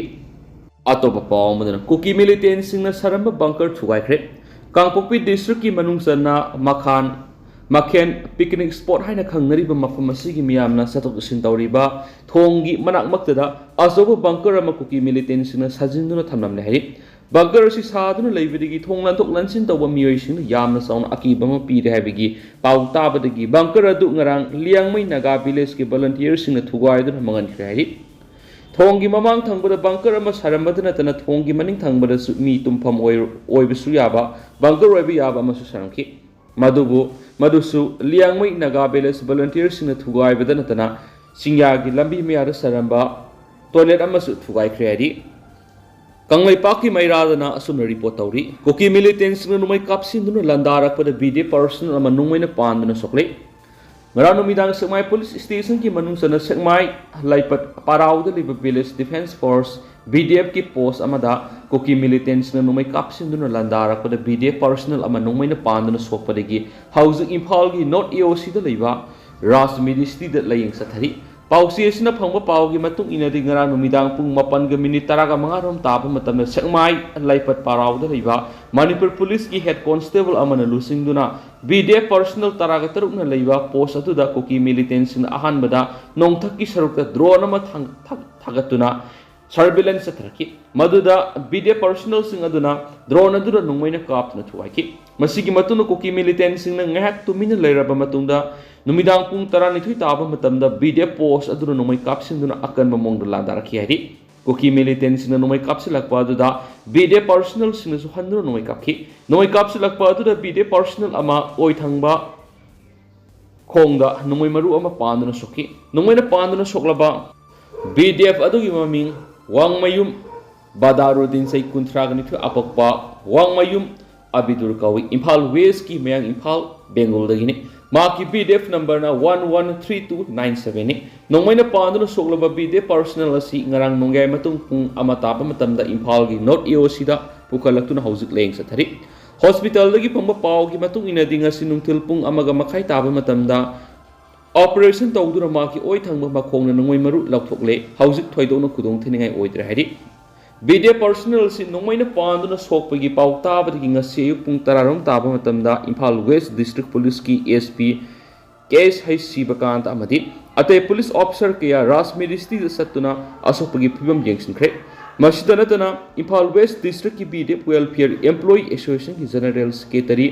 ꯑꯇꯣꯞꯄ ꯄꯥꯎ ꯑꯃꯗꯅ, ꯀꯨꯀꯤ ꯃꯤꯂꯤꯇꯦꯟꯁꯤꯡꯅ ꯁꯥꯔꯝꯕ ꯕꯪꯀꯔ ꯊꯨꯒꯥꯏꯈ꯭ꯔꯦ꯫ ꯀꯥꯡꯄꯣꯛꯄꯤ ꯗꯤꯁꯇ꯭ꯔꯤꯛꯀꯤ ꯃꯅꯨꯡ ꯆꯟꯅ ꯃꯈꯥꯟ, ꯃꯈꯦꯟ ꯄꯤꯛꯅꯤꯛ ꯁ꯭ꯄꯣꯠ ꯍꯥꯏꯅ ꯈꯪꯅꯔꯤꯕ ꯃꯐꯝ ꯑꯁꯤꯒꯤ ꯃꯤꯌꯥꯝꯅ ꯆꯠꯊꯣꯛ ꯆꯠꯁꯤꯟ ꯇꯧꯔꯤꯕ ꯊꯣꯡꯒꯤ ꯃꯅꯥꯛꯃꯛꯇꯗ ꯑꯆꯧꯕ ꯕꯪꯀꯔ ꯑꯃ ꯀꯨꯀꯤ ꯃꯤꯂꯤꯇꯦꯟꯁꯤꯡꯅ ꯁꯥꯖꯤꯟꯗꯨꯅ ꯊꯝꯂꯝꯂꯦ ꯍꯥꯏꯔꯤ꯫ ꯕꯪꯀꯔ ꯑꯁꯤ ꯁꯥꯗꯨꯅ ꯂꯩꯕꯗꯒꯤ ꯊꯣꯡ ꯂꯥꯟꯊꯣꯛ ꯂꯥꯟꯁꯤꯟ ꯇꯧꯕ ꯃꯤꯑꯣꯏꯁꯤꯡꯅ ꯌꯥꯝꯅ ꯆꯥꯎꯅ ꯑꯀꯤꯕ ꯑꯃ ꯄꯤꯔꯦ ꯍꯥꯏꯕꯒꯤ ꯄꯥꯎ ꯇꯥꯕꯗꯒꯤ ꯕꯪꯀꯔ ꯑꯗꯨ ꯉꯔꯥꯡ ꯂꯤꯌꯥꯡꯃꯩ ꯅꯥꯒꯥ ꯚꯤꯂꯦꯖꯀꯤ ꯚꯣꯂꯨꯟꯇꯤꯌꯔꯁꯤꯡꯅ ꯊꯨꯒꯥꯏꯗꯨꯅ ꯃꯥꯡꯍꯟꯈ꯭ꯔꯦ ꯍꯥꯏꯔꯤ꯫ ꯊꯣꯡꯒꯤ ꯃꯃꯥꯡ ꯊꯪꯕꯗ ꯕꯪꯀꯔ ꯑꯃ ꯁꯥꯔꯝꯕꯗ ꯅꯠꯇꯅ ꯊꯣꯡꯒꯤ ꯃꯅꯤꯡ ꯊꯪꯕꯗꯁꯨ ꯃꯤ ꯇꯨꯝꯐꯝ ꯑꯣꯏꯔ-, ꯑꯣꯏꯕꯁꯨ ꯌꯥꯕ ꯕꯪꯀꯔ ꯑꯣꯏꯕ ꯌꯥꯕ ꯑꯃꯁꯨ ꯁꯥꯔꯝꯈꯤ꯫ ꯃꯗꯨꯕꯨ, ꯃꯗꯨꯁꯨ ꯂꯤꯌꯥꯡꯃꯩ ꯅꯥꯒꯥ ꯚꯤꯂꯦꯖ ꯚꯣꯂꯨꯟꯇꯤꯌꯔꯁꯤꯡꯅ ꯊꯨꯒꯥꯏꯕꯗ ꯅꯠꯇꯅ ꯆꯤꯡꯌꯥꯒꯤ ꯂꯝꯕꯤ ꯃꯌꯥꯗ ꯁꯥꯔꯝꯕ ꯇꯣꯏꯂꯦꯠ ꯑꯃꯁꯨ ꯊꯨꯒꯥꯏꯈ꯭ꯔꯦ ꯍꯥꯏꯔꯤ꯫ ꯀꯪꯂꯩꯄꯥꯛꯀꯤ ꯃꯩꯔꯥꯗꯅ ꯑꯁꯨꯝꯅ ꯔꯤꯄꯣꯔꯠ ꯇꯧꯔꯤ꯫ ꯀꯨꯀꯤ ꯃꯤꯂꯤꯇꯦꯟꯁꯤꯡꯅ ꯅꯣꯡꯃꯩ ꯀꯥꯞꯁꯤꯟꯗꯨꯅ ꯂꯥꯟꯗꯥꯔꯛꯄꯗ BDF ꯄꯔꯁꯣꯅꯦꯜ ꯑꯃ ꯅꯣꯡꯃꯩꯅ ꯄꯥꯟꯗꯨꯅ ꯁꯣꯛꯂꯦ꯫ ꯉꯔꯥꯡ ꯅꯨꯃꯤꯗꯥꯡ ꯁꯦꯛꯃꯥꯏ ꯄꯨꯂꯤꯁ ꯁ꯭ꯇꯦꯁꯟꯒꯤ ꯃꯅꯨꯡ ꯆꯟꯅ ꯁꯦꯛꯃꯥꯏ ꯂꯥꯏꯄꯠ ꯄꯔꯥꯎꯗ ꯂꯩꯕ ꯚꯤꯂꯦꯖ ꯗꯤꯐꯦꯟꯁ ꯐꯣꯔꯁ, BDF ꯀꯤ ꯄꯣꯁ ꯑꯃꯗ ꯀꯨꯀꯤ ꯃꯤꯂꯤꯇꯦꯟꯁꯤꯡꯅ ꯅꯣꯡꯃꯩ ꯀꯥꯞꯁꯤꯟꯗꯨꯅ ꯂꯥꯟꯗꯥꯔꯛꯄꯗ BDF ꯄꯔꯁꯣꯅꯦꯜ ꯑꯃ ꯅꯣꯡꯃꯩꯅ ꯄꯥꯟꯗꯨꯅ ꯁꯣꯛꯄꯗꯒꯤ ꯍꯧꯖꯤꯛ ꯏꯝꯐꯥꯜꯒꯤ ꯅꯣꯔꯠ AOC ꯗ ꯂꯩꯕ ꯔꯥꯖ ꯃꯤꯗꯤꯁꯇꯤꯗ ꯂꯥꯌꯦꯡ ꯆꯠꯊꯔꯤ꯫ ꯄꯥꯎꯆꯦ ꯑꯁꯤꯅ ꯐꯪꯕ ꯄꯥꯎꯒꯤ ꯃꯇꯨꯡ ꯏꯟꯅꯗꯤ, ꯉꯔꯥꯡ ꯅꯨꯃꯤꯗꯥꯡ ꯄꯨꯡ ꯃꯥꯄꯟꯒ ꯃꯤꯅꯤꯠ ꯇꯔꯥꯒ ꯃꯉꯥ ꯔꯣꯝ ꯇꯥꯕ ꯃꯇꯝꯗ ꯁꯦꯛꯃꯥꯏ ꯂꯥꯏꯄꯠ ꯄꯔꯥꯎꯗ ꯂꯩꯕ ꯃꯅꯤꯄꯨꯔ ꯄꯨꯂꯤꯁꯀꯤ ꯍꯦꯗ ꯀꯣꯟꯁꯇꯦꯕꯜ ꯑꯃꯅ ꯂꯨꯆꯤꯡꯗꯨꯅ BDF ꯄꯔꯁꯣꯅꯦꯜ ꯇꯔꯥꯒ ꯇꯔꯨꯛꯅ ꯂꯩꯕ ꯄꯣꯁ ꯑꯗꯨꯗ ꯀꯨꯀꯤ ꯃꯤꯂꯤꯇꯦꯟꯁꯤꯡꯅ ꯑꯍꯥꯟꯕꯗ ꯅꯣꯡꯊꯛꯀꯤ ꯁꯔꯨꯛꯇ ꯗ꯭ꯔꯣꯟ ꯑꯃ ꯊꯥꯡ-, ꯊꯥ-, ꯊꯥꯒꯠꯇꯨꯅ ꯁꯔꯚꯤꯂꯦꯟꯁ ꯆꯠꯊꯔꯛꯈꯤ꯫ ꯃꯗꯨꯗ BDF ꯄꯔꯁꯣꯅꯦꯜꯁꯤꯡ ꯑꯗꯨꯅ ꯗ꯭ꯔꯣꯟ ꯑꯗꯨꯗ ꯅꯣꯡꯃꯩꯅ ꯀꯥꯞꯇꯨꯅ ꯊꯨꯒꯥꯏꯈꯤ꯫ ꯃꯁꯤꯒꯤ ꯃꯇꯨꯡꯗ ꯀꯨꯀꯤ ꯃꯤꯂꯤꯇꯦꯟꯁꯤꯡꯅ ꯉꯥꯏꯍꯥꯛ ꯇꯨꯃꯤꯟꯅ ꯂꯩꯔꯕ ꯃꯇꯨꯡꯗ ꯅꯨꯃꯤꯗꯥꯡ ꯄꯨꯡ ꯇꯔꯥꯅꯤꯊꯣꯏ ꯇꯥꯕ ꯃꯇꯝꯗ BDF ꯄꯣꯁ ꯑꯗꯨꯗ ꯅꯣꯡꯃꯩ ꯀꯥꯞꯁꯤꯟꯗꯨꯅ ꯑꯀꯟꯕ ꯃꯑꯣꯡꯗ ꯂꯥꯟꯗꯥꯔꯛꯈꯤ ꯍꯥꯏꯔꯤ꯫ ꯀꯨꯀꯤ ꯃꯤꯂꯤꯇꯦꯟꯁꯤꯡꯅ ꯅꯣꯡꯃꯩ ꯀꯥꯞꯁꯤꯜꯂꯛꯄ ꯑꯗꯨꯗ BDF ꯄꯔꯁꯣꯅꯦꯜꯁꯤꯡꯅꯁꯨ ꯍꯟꯗꯨꯅ ꯅꯣꯡꯃꯩ ꯀꯥꯞꯈꯤ꯫ ꯅꯣꯡꯃꯩ ꯀꯥꯞꯁꯤꯜꯂꯛꯄ ꯑꯗꯨꯗ BDF ꯄꯔꯁꯣꯅꯦꯜ ꯑꯃ ꯑꯣꯏ ꯊꯪꯕ ꯈꯣꯡꯗ ꯅꯣꯡꯃꯩ ꯃꯔꯨ ꯑꯃ ꯄꯥꯟꯗꯨꯅ ꯁꯣꯛꯈꯤ꯫ ꯅꯣꯡꯃꯩꯅ ꯄꯥꯟꯗꯨꯅ ꯁꯣꯛꯂꯕ BDF ꯑꯗꯨꯒꯤ ꯃꯃꯤꯡ ꯋꯥꯡꯃꯌꯨꯝ ꯕꯗꯥꯔꯨꯗꯤꯟ, ꯆꯍꯤ ꯀꯨꯟꯊ꯭ꯔꯥꯒ ꯅꯤꯊꯣꯏ, ꯑꯄꯣꯛꯄ ꯋꯥꯡꯃꯌꯨꯝ ꯑꯕꯤꯗꯨꯔ ꯀꯧꯏ꯫ ꯏꯝꯐꯥꯜ ꯋꯦꯁꯀꯤ ꯃꯌꯥꯡ ꯏꯝꯐꯥꯜ ꯕꯦꯡꯒꯣꯜꯗꯒꯤꯅꯤ꯫ ꯃꯍꯥꯛꯀꯤ BDF ꯅꯝꯕꯔꯅ one one three two nine seven ꯅꯤ꯫ ꯅꯣꯡꯃꯩꯅ ꯄꯥꯟꯗꯨꯅ ꯁꯣꯛꯂꯕ BDF ꯄꯔꯁꯣꯅꯦꯜ ꯑꯁꯤ ꯉꯔꯥꯡ ꯅꯣꯡꯌꯥꯏ ꯃꯇꯨꯡ ꯄꯨꯡ ꯑꯃ ꯇꯥꯕ ꯃꯇꯝꯗ ꯏꯝꯐꯥꯜꯒꯤ ꯅꯣꯔꯠ AOC ꯗ ꯄꯨꯈꯠꯂꯛꯇꯨꯅ ꯍꯧꯖꯤꯛ ꯂꯥꯌꯦꯡ ꯆꯠꯊꯔꯤ꯫ ꯍꯣꯁꯄꯤꯇꯥꯜꯗꯒꯤ ꯐꯪꯕ ꯄꯥꯎꯒꯤ ꯃꯇꯨꯡ ꯏꯟꯅꯗꯤ, ꯉꯁꯤ ꯅꯨꯡꯊꯤꯜ ꯄꯨꯡ ꯑꯃꯒ ꯃꯈꯥꯏ ꯇꯥꯕ ꯃꯇꯝꯗ ꯑꯣꯄꯔꯦꯁꯟ ꯇꯧꯗꯨꯅ ꯃꯍꯥꯛꯀꯤ ꯑꯣꯏ ꯊꯪꯕ ꯃꯈꯣꯡꯅ ꯅꯣꯡꯃꯩ ꯃꯔꯨ ꯂꯧꯊꯣꯛꯂꯦ꯫ ꯍꯧꯖꯤꯛ ꯊꯣꯏꯗꯣꯛꯅ ꯈꯨꯗꯣꯡ ꯊꯤꯅꯤꯡꯉꯥꯏ ꯑꯣꯏꯗ꯭ꯔꯦ ꯍꯥꯏꯔꯤ꯫ ꯕꯤ ꯗꯤ ꯑꯦꯐ ꯄꯥꯔꯁꯣꯅꯦꯜ ꯑꯁꯤ ꯅꯣꯡꯃꯩꯅ ꯄꯥꯟꯗꯨꯅ ꯁꯣꯛꯄꯒꯤ ꯄꯥꯎ ꯇꯥꯕꯗꯒꯤ ꯉꯁꯤ ꯑꯌꯨꯛ ꯄꯨꯡ ꯇꯔꯥꯔꯣꯝ ꯇꯥꯕ ꯃꯇꯝꯗ ꯏꯝꯐꯥꯜ ꯋꯦꯁ ꯗꯤꯁꯇ꯭ꯔꯤꯛ ꯄꯨꯂꯤꯁꯀꯤ ꯑꯦꯁ ꯄꯤ ꯀꯦ ꯑꯦꯁ ꯍꯩꯆ ꯁꯤꯕꯀꯥꯟꯇ ꯑꯃꯗꯤ ꯑꯇꯩ ꯄꯨꯂꯤꯁ ꯑꯣꯐꯤꯁꯥꯔ ꯀꯌꯥ ꯔꯥꯖ ꯃꯤꯅꯤꯁꯇ꯭ꯔꯤꯗ ꯆꯠꯇꯨꯅ ꯑꯁꯣꯛꯄꯒꯤ ꯐꯤꯕꯝ ꯌꯦꯡꯁꯤꯟꯈ꯭ꯔꯦ꯫ ꯃꯁꯤꯗ ꯅꯠꯇꯅ ꯏꯝꯐꯥꯜ ꯋꯦꯁ ꯗꯤꯁꯇ꯭ꯔꯤꯛꯀꯤ B D F welfare employee ꯑꯦꯁꯣꯁꯤꯌꯦꯁꯟꯒꯤ ꯖꯦꯅꯔꯦꯜ ꯁꯦꯀ꯭ꯔꯦꯇꯔꯤ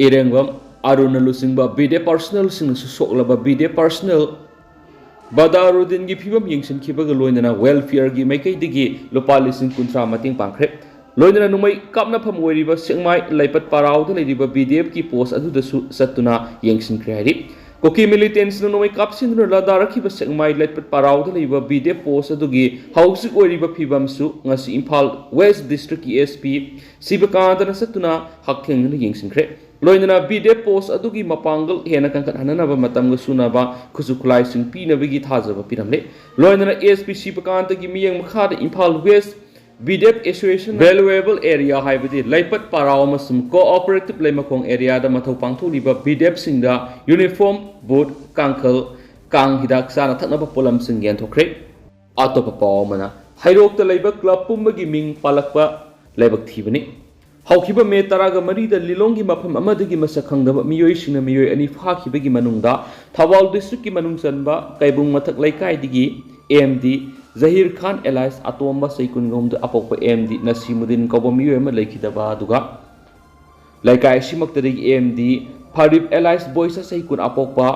ꯏꯔꯦꯡꯕꯝ ꯑꯔꯨꯟꯅ ꯂꯨꯆꯤꯡꯕ ꯕꯤ ꯗꯤ ꯑꯦꯐ ꯄꯥꯔꯁꯣꯅꯦꯜꯁꯤꯡꯅꯁꯨ ꯁꯣꯛꯂꯕ ꯕꯤ ꯗꯤ ꯑꯦꯐ ꯄꯥꯔꯁꯣꯅꯦꯜ ꯕꯗꯥꯔꯨꯗꯤꯟꯒꯤ ꯐꯤꯕꯝ ꯌꯦꯡꯁꯤꯟꯈꯤꯕꯒ ꯂꯣꯏꯅꯅ ꯋꯦꯜꯐꯤꯌꯔꯒꯤ ꯃꯥꯏꯀꯩꯗꯒꯤ ꯂꯨꯄꯥ ꯂꯤꯁꯤꯡ ꯀꯨꯟꯊ꯭ꯔꯥ ꯃꯇꯦꯡ ꯄꯥꯡꯈ꯭ꯔꯦ꯫ ꯂꯣꯏꯅꯅ ꯅꯣꯡꯃꯩ ꯀꯥꯞꯅꯐꯝ ꯑꯣꯏꯔꯤꯕ ꯁꯦꯛꯃꯥꯏ ꯂꯩꯄꯠ ꯄꯔꯥꯎꯗ ꯂꯩꯔꯤꯕ ꯕꯤ ꯗꯤ ꯑꯦꯐꯀꯤ ꯄꯣꯁ ꯑꯗꯨꯗꯁꯨ ꯆꯠꯇꯨꯅ ꯌꯦꯡꯁꯤꯟꯈ꯭ꯔꯦ ꯍꯥꯏꯔꯤ꯫ ꯀꯨꯀꯤ ꯃꯤꯂꯤꯇꯦꯟꯁꯅ ꯅꯣꯡꯃꯩ ꯀꯥꯞꯁꯤꯟꯗꯨꯅ ꯂꯥꯟꯗꯥꯔꯛꯈꯤꯕ ꯁꯦꯛꯃꯥꯏ ꯂꯩꯄꯠ ꯄꯔꯥꯎꯗ ꯂꯩꯕ ꯕꯤ ꯗꯤ ꯑꯦꯐ ꯄꯣꯁ ꯑꯗꯨꯒꯤ ꯍꯧꯖꯤꯛ ꯑꯣꯏꯔꯤꯕ ꯐꯤꯕꯝꯁꯨ ꯉꯁꯤ ꯏꯝꯐꯥꯜ ꯋꯦꯁ ꯗꯤꯁꯇ꯭ꯔꯤꯛꯀꯤ ꯑꯦꯁ ꯄꯤ ꯁꯤꯕꯀꯥꯟꯇꯅ ꯆꯠꯇꯨꯅ ꯍꯛꯊꯦꯡꯅꯅ ꯌꯦꯡꯁꯤꯟꯈ꯭ꯔꯦ꯫ ꯂꯣꯏꯅꯅ ꯕꯤ ꯗꯤ ꯑꯦꯐ ꯄꯣꯁ ꯑꯗꯨꯒꯤ ꯃꯄꯥꯡꯒꯜ ꯍꯦꯟꯅ ꯀꯟꯈꯠꯍꯟꯅꯅꯕ ꯃꯇꯝꯒ ꯆꯨꯅꯕ ꯈꯨꯠꯁꯨ ꯈꯨꯠꯂꯥꯏꯁꯤꯡ ꯄꯤꯅꯕꯒꯤ ꯊꯥꯖꯕ ꯄꯤꯔꯝꯂꯦ꯫ ꯂꯣꯏꯅꯅ ꯑꯦꯁ ꯄꯤ ꯁꯤꯕꯀꯥꯟꯇꯒꯤ ꯃꯤꯠꯌꯦꯡ ꯃꯈꯥꯗ Imphal west B D F association valuable area ꯍꯥꯏꯕꯗꯤ ꯂꯩꯄꯠ ꯄꯔꯥꯎ ꯑꯃꯁꯨꯡ ꯀꯣꯑꯣꯄꯔꯦꯇꯤꯚ ꯂꯩꯃꯈꯣꯡ ꯑꯦꯔꯤꯌꯥꯗ ꯃꯊꯧ ꯄꯥꯡꯊꯣꯛꯂꯤꯕ ꯕꯤ ꯗꯤ ꯑꯦꯐꯁꯤꯡꯗ ꯌꯨꯅꯤꯐꯣꯔꯝ, ꯕꯨꯠ, ꯀꯥꯡꯈꯜ, ꯀꯥꯡ ꯍꯤꯗꯥꯛ, ꯆꯥꯅ ꯊꯛꯅꯕ ꯄꯣꯠꯂꯝꯁꯤꯡ ꯌꯦꯟꯊꯣꯛꯈ꯭ꯔꯦ꯫ ꯑꯇꯣꯞꯄ ꯄꯥꯎ ꯑꯃꯅ, ꯍꯩꯔꯣꯛꯇ ꯂꯩꯕ ꯀ꯭ꯂꯕ ꯄꯨꯝꯕꯒꯤ ꯃꯤꯡ ꯄꯥꯜꯂꯛꯄ ꯂꯥꯏꯕꯛ ꯊꯤꯕꯅꯤ꯫ ꯍꯧꯈꯤꯕ ꯃꯦ ꯇꯔꯥꯒ ꯃꯔꯤꯗ ꯂꯤꯂꯣꯡꯒꯤ ꯃꯐꯝ ꯑꯃꯗꯒꯤ ꯃꯁꯛ ꯈꯪꯗꯕ ꯃꯤꯑꯣꯏꯁꯤꯡꯅ ꯃꯤꯑꯣꯏ ꯑꯅꯤ ꯐꯥꯈꯤꯕꯒꯤ ꯃꯅꯨꯡꯗ ꯊꯧꯕꯥꯜ ꯗꯤꯁꯇ꯭ꯔꯤꯛꯀꯤ ꯃꯅꯨꯡ ꯆꯟꯕ ꯀꯩꯕꯨꯡ ꯃꯊꯛ ꯂꯩꯀꯥꯏꯗꯒꯤ ꯑꯦꯝ ꯗꯤ ꯖꯍꯤꯔ ꯈꯥꯟ ꯑꯦꯂꯥꯏꯁ ꯑꯇꯣꯝꯕ ꯆꯍꯤ ꯀꯨꯟꯒ ꯍꯨꯝꯗꯣꯏ ꯑꯄꯣꯛꯄ ꯑꯦꯝ ꯗꯤ ꯅꯁꯤꯃꯨꯗꯤꯟ ꯀꯧꯕ ꯃꯤꯑꯣꯏ ꯑꯃ ꯂꯩꯈꯤꯗꯕ ꯑꯗꯨꯒ ꯂꯩꯀꯥꯏ ꯑꯁꯤꯃꯛꯇꯗꯒꯤ ꯑꯦꯝ ꯗꯤ ꯐꯥꯔꯤꯕ ꯑꯦꯂꯥꯏꯁ ꯕꯣꯏꯁ ꯆꯍꯤ ꯀꯨꯟ ꯑꯄꯣꯛꯄ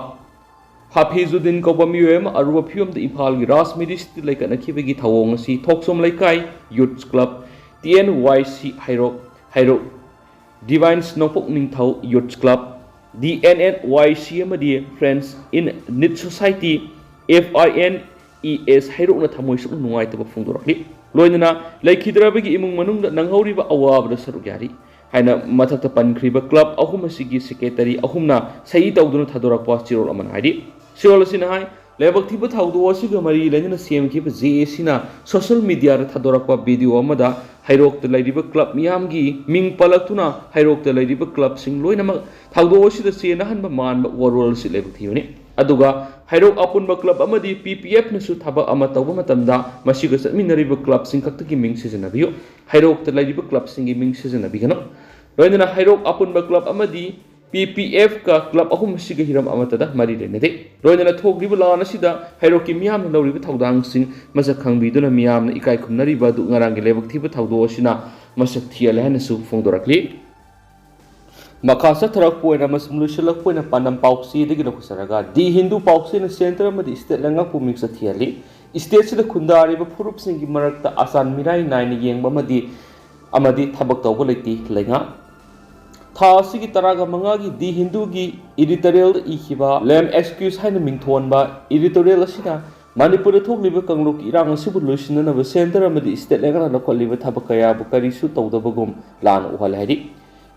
ꯍꯥꯐꯤꯖꯨꯗꯤꯟ ꯀꯧꯕ ꯃꯤꯑꯣꯏ ꯑꯃ ꯑꯔꯨꯕ ꯐꯤꯕꯝꯗ ꯏꯝꯐꯥꯜꯒꯤ ꯔꯥꯖ ꯃꯤꯗꯤꯁꯤꯇ ꯂꯩꯈꯠꯅꯈꯤꯕꯒꯤ ꯊꯧꯑꯣꯡ ꯑꯁꯤ ꯊꯣꯛꯆꯣꯝ ꯂꯩꯀꯥꯏ youths club, T N Y C Heirok, Heirok divines Nongpok Ningthou youths club, D N N Y C ꯑꯃꯗꯤ friends in need society, F I N E S ꯍꯩꯔꯣꯛꯅ ꯊꯃꯣꯏ ꯁꯣꯛꯅ ꯅꯨꯡꯉꯥꯏꯇꯕ ꯐꯣꯡꯗꯣꯔꯛꯂꯤ꯫ ꯂꯣꯏꯅꯅ ꯂꯩꯈꯤꯗ꯭ꯔꯕꯒꯤ ꯏꯃꯨꯡ ꯃꯅꯨꯡꯗ ꯅꯪꯍꯧꯔꯤꯕ ꯑꯋꯥꯕꯗ ꯁꯔꯨꯛ ꯌꯥꯔꯤ ꯍꯥꯏꯅ ꯃꯊꯛꯇ ꯄꯟꯈ꯭ꯔꯤꯕ ꯀ꯭ꯂꯕ ꯑꯍꯨꯝ ꯑꯁꯤꯒꯤ ꯁꯦꯀ꯭ꯔꯦꯇꯔꯤ ꯑꯍꯨꯝꯅ ꯁꯍꯤ ꯇꯧꯗꯨꯅ ꯊꯥꯗꯣꯔꯛꯄ ꯆꯦꯔꯣꯜ ꯑꯃꯅ ꯍꯥꯏꯔꯤ꯫ ꯆꯦꯔꯣꯜ ꯑꯁꯤꯅ ꯍꯥꯏ, ꯂꯥꯏꯕꯛ ꯊꯤꯕ ꯊꯧꯗꯣꯛ ꯑꯁꯤꯒ ꯃꯔꯤ ꯂꯩꯅꯅ ꯁꯦꯝꯈꯤꯕ ꯖꯦ ꯑꯦ ꯁꯤꯅ ꯁꯣꯁꯤꯌꯦꯜ ꯃꯤꯗꯤꯌꯥꯗ ꯊꯥꯗꯣꯔꯛꯄ ꯚꯤꯗꯤꯑꯣ ꯑꯃꯗ ꯍꯩꯔꯣꯛꯇ ꯂꯩꯔꯤꯕ ꯀ꯭ꯂꯕ ꯃꯤꯌꯥꯝꯒꯤ ꯃꯤꯡ ꯄꯜꯂꯛꯇꯨꯅ ꯍꯩꯔꯣꯛꯇ ꯂꯩꯔꯤꯕ ꯀ꯭ꯂꯕꯁꯤꯡ ꯂꯣꯏꯅꯃꯛ ꯊꯧꯗꯣꯛ ꯑꯁꯤꯗ ꯆꯦꯟꯅꯍꯟꯕ ꯃꯥꯟꯕ ꯋꯥꯔꯣꯜ ꯑꯁꯤ ꯂꯥꯏꯕꯛ ꯊꯤꯕꯅꯤ꯫ ꯑꯗꯨꯒ ꯍꯩꯔꯣꯛ ꯑꯄꯨꯟꯕ ꯀ꯭ꯂꯕ ꯑꯃꯗꯤ ꯄꯤ ꯄꯤ ꯑꯦꯐꯅꯁꯨ ꯊꯕꯛ ꯑꯃ ꯇꯧꯕ ꯃꯇꯝꯗ ꯃꯁꯤꯒ ꯆꯠꯃꯤꯟꯅꯔꯤꯕ ꯀ꯭ꯂꯕꯁꯤꯡ ꯈꯛꯇꯒꯤ ꯃꯤꯡ ꯁꯤꯖꯤꯟꯅꯕꯤꯌꯨ꯫ ꯍꯩꯔꯣꯛꯇ ꯂꯩꯔꯤꯕ ꯀ꯭ꯂꯕꯁꯤꯡꯒꯤ ꯃꯤꯡ ꯁꯤꯖꯤꯟꯅꯕꯤꯒꯅꯨ꯫ ꯂꯣꯏꯅꯅ ꯍꯩꯔꯣꯛ ꯑꯄꯨꯟꯕ ꯀ꯭ꯂꯕ ꯑꯃꯗꯤ ꯄꯤ ꯄꯤ ꯑꯦꯐꯀ ꯀ꯭ꯂꯕ ꯑꯍꯨꯝ ꯑꯁꯤꯒ ꯍꯤꯔꯝ ꯑꯃꯠꯇꯗ ꯃꯔꯤ ꯂꯩꯅꯗꯦ꯫ ꯂꯣꯏꯅꯅ ꯊꯣꯛꯂꯤꯕ ꯂꯥꯟ ꯑꯁꯤꯗ ꯍꯩꯔꯣꯛꯀꯤ ꯃꯤꯌꯥꯝꯅ ꯂꯧꯔꯤꯕ ꯊꯧꯗꯥꯡꯁꯤꯡ ꯃꯁꯛ ꯈꯪꯕꯤꯗꯨꯅ ꯃꯤꯌꯥꯝꯅ ꯏꯀꯥꯏ ꯈꯨꯝꯅꯔꯤꯕ ꯑꯗꯨ ꯉꯔꯥꯡꯒꯤ ꯂꯥꯏꯕꯛ ꯊꯤꯕ ꯊꯧꯗꯣꯛ ꯑꯁꯤꯅ ꯃꯁꯛ ꯊꯤꯍꯜꯂꯦ ꯍꯥꯏꯅꯁꯨ ꯐꯣꯡꯗꯣꯔꯛꯂꯤ꯫ ꯃꯈꯥ ꯆꯠꯊꯔꯛꯄ ꯑꯣꯏꯅ ꯑꯃꯁꯨꯡ ꯂꯣꯏꯁꯤꯜꯂꯛꯄ ꯑꯣꯏꯅ ꯄꯥꯟꯗꯝ ꯄꯥꯎꯆꯦꯗꯒꯤ ꯂꯧꯈꯠꯆꯔꯒ, ꯗꯤ ꯍꯤꯟꯗꯨ ꯄꯥꯎꯆꯦꯅ ꯁꯦꯟꯇꯔ ꯑꯃꯗꯤ ꯁ꯭ꯇꯦꯠ ꯂꯩꯉꯥꯛꯄꯨ ꯃꯤꯡꯆꯠ ꯊꯤꯍꯜꯂꯤ꯫ ꯁ꯭ꯇꯦꯠꯁꯤꯗ ꯈꯨꯟꯗꯥꯔꯤꯕ ꯐꯨꯔꯨꯞꯁꯤꯡꯒꯤ ꯃꯔꯛꯇ ꯑꯆꯥꯟ ꯃꯤꯔꯥꯏ ꯅꯥꯏꯅ ꯌꯦꯡꯕ ꯑꯃꯗꯤ, ꯑꯃꯗꯤ ꯊꯕꯛ ꯇꯧꯕ ꯂꯩꯇꯦ ꯂꯩꯉꯥꯛ꯫ ꯊꯥ ꯑꯁꯤꯒꯤ ꯇꯔꯥꯒ ꯃꯉꯥꯒꯤ ꯗꯤ ꯍꯤꯟꯗꯨꯒꯤ editorial ꯏꯈꯤꯕ ꯂꯦꯝ ꯑꯦꯛꯁꯀ꯭ꯌꯨꯁ ꯍꯥꯏꯅ ꯃꯤꯡꯊꯣꯟꯕ editorial ꯑꯁꯤꯅ ꯃꯅꯤꯄꯨꯔꯗ ꯊꯣꯛꯂꯤꯕ ꯀꯥꯡꯂꯨꯞꯀꯤ ꯏꯔꯥꯡ ꯑꯁꯤꯕꯨ ꯂꯣꯏꯁꯤꯟꯅꯅꯕ ꯁꯦꯟꯇꯔ ꯑꯃꯗꯤ ꯁ꯭ꯇꯦꯠ ꯂꯩꯉꯥꯛꯅ ꯂꯧꯈꯠꯂꯤꯕ ꯊꯕꯛ ꯀꯌꯥꯕꯨ ꯀꯔꯤꯁꯨ ꯇꯧꯗꯕꯒꯨꯝ ꯂꯥꯟꯅ ꯎꯍꯜꯂꯦ ꯍꯥꯏꯔꯤ꯫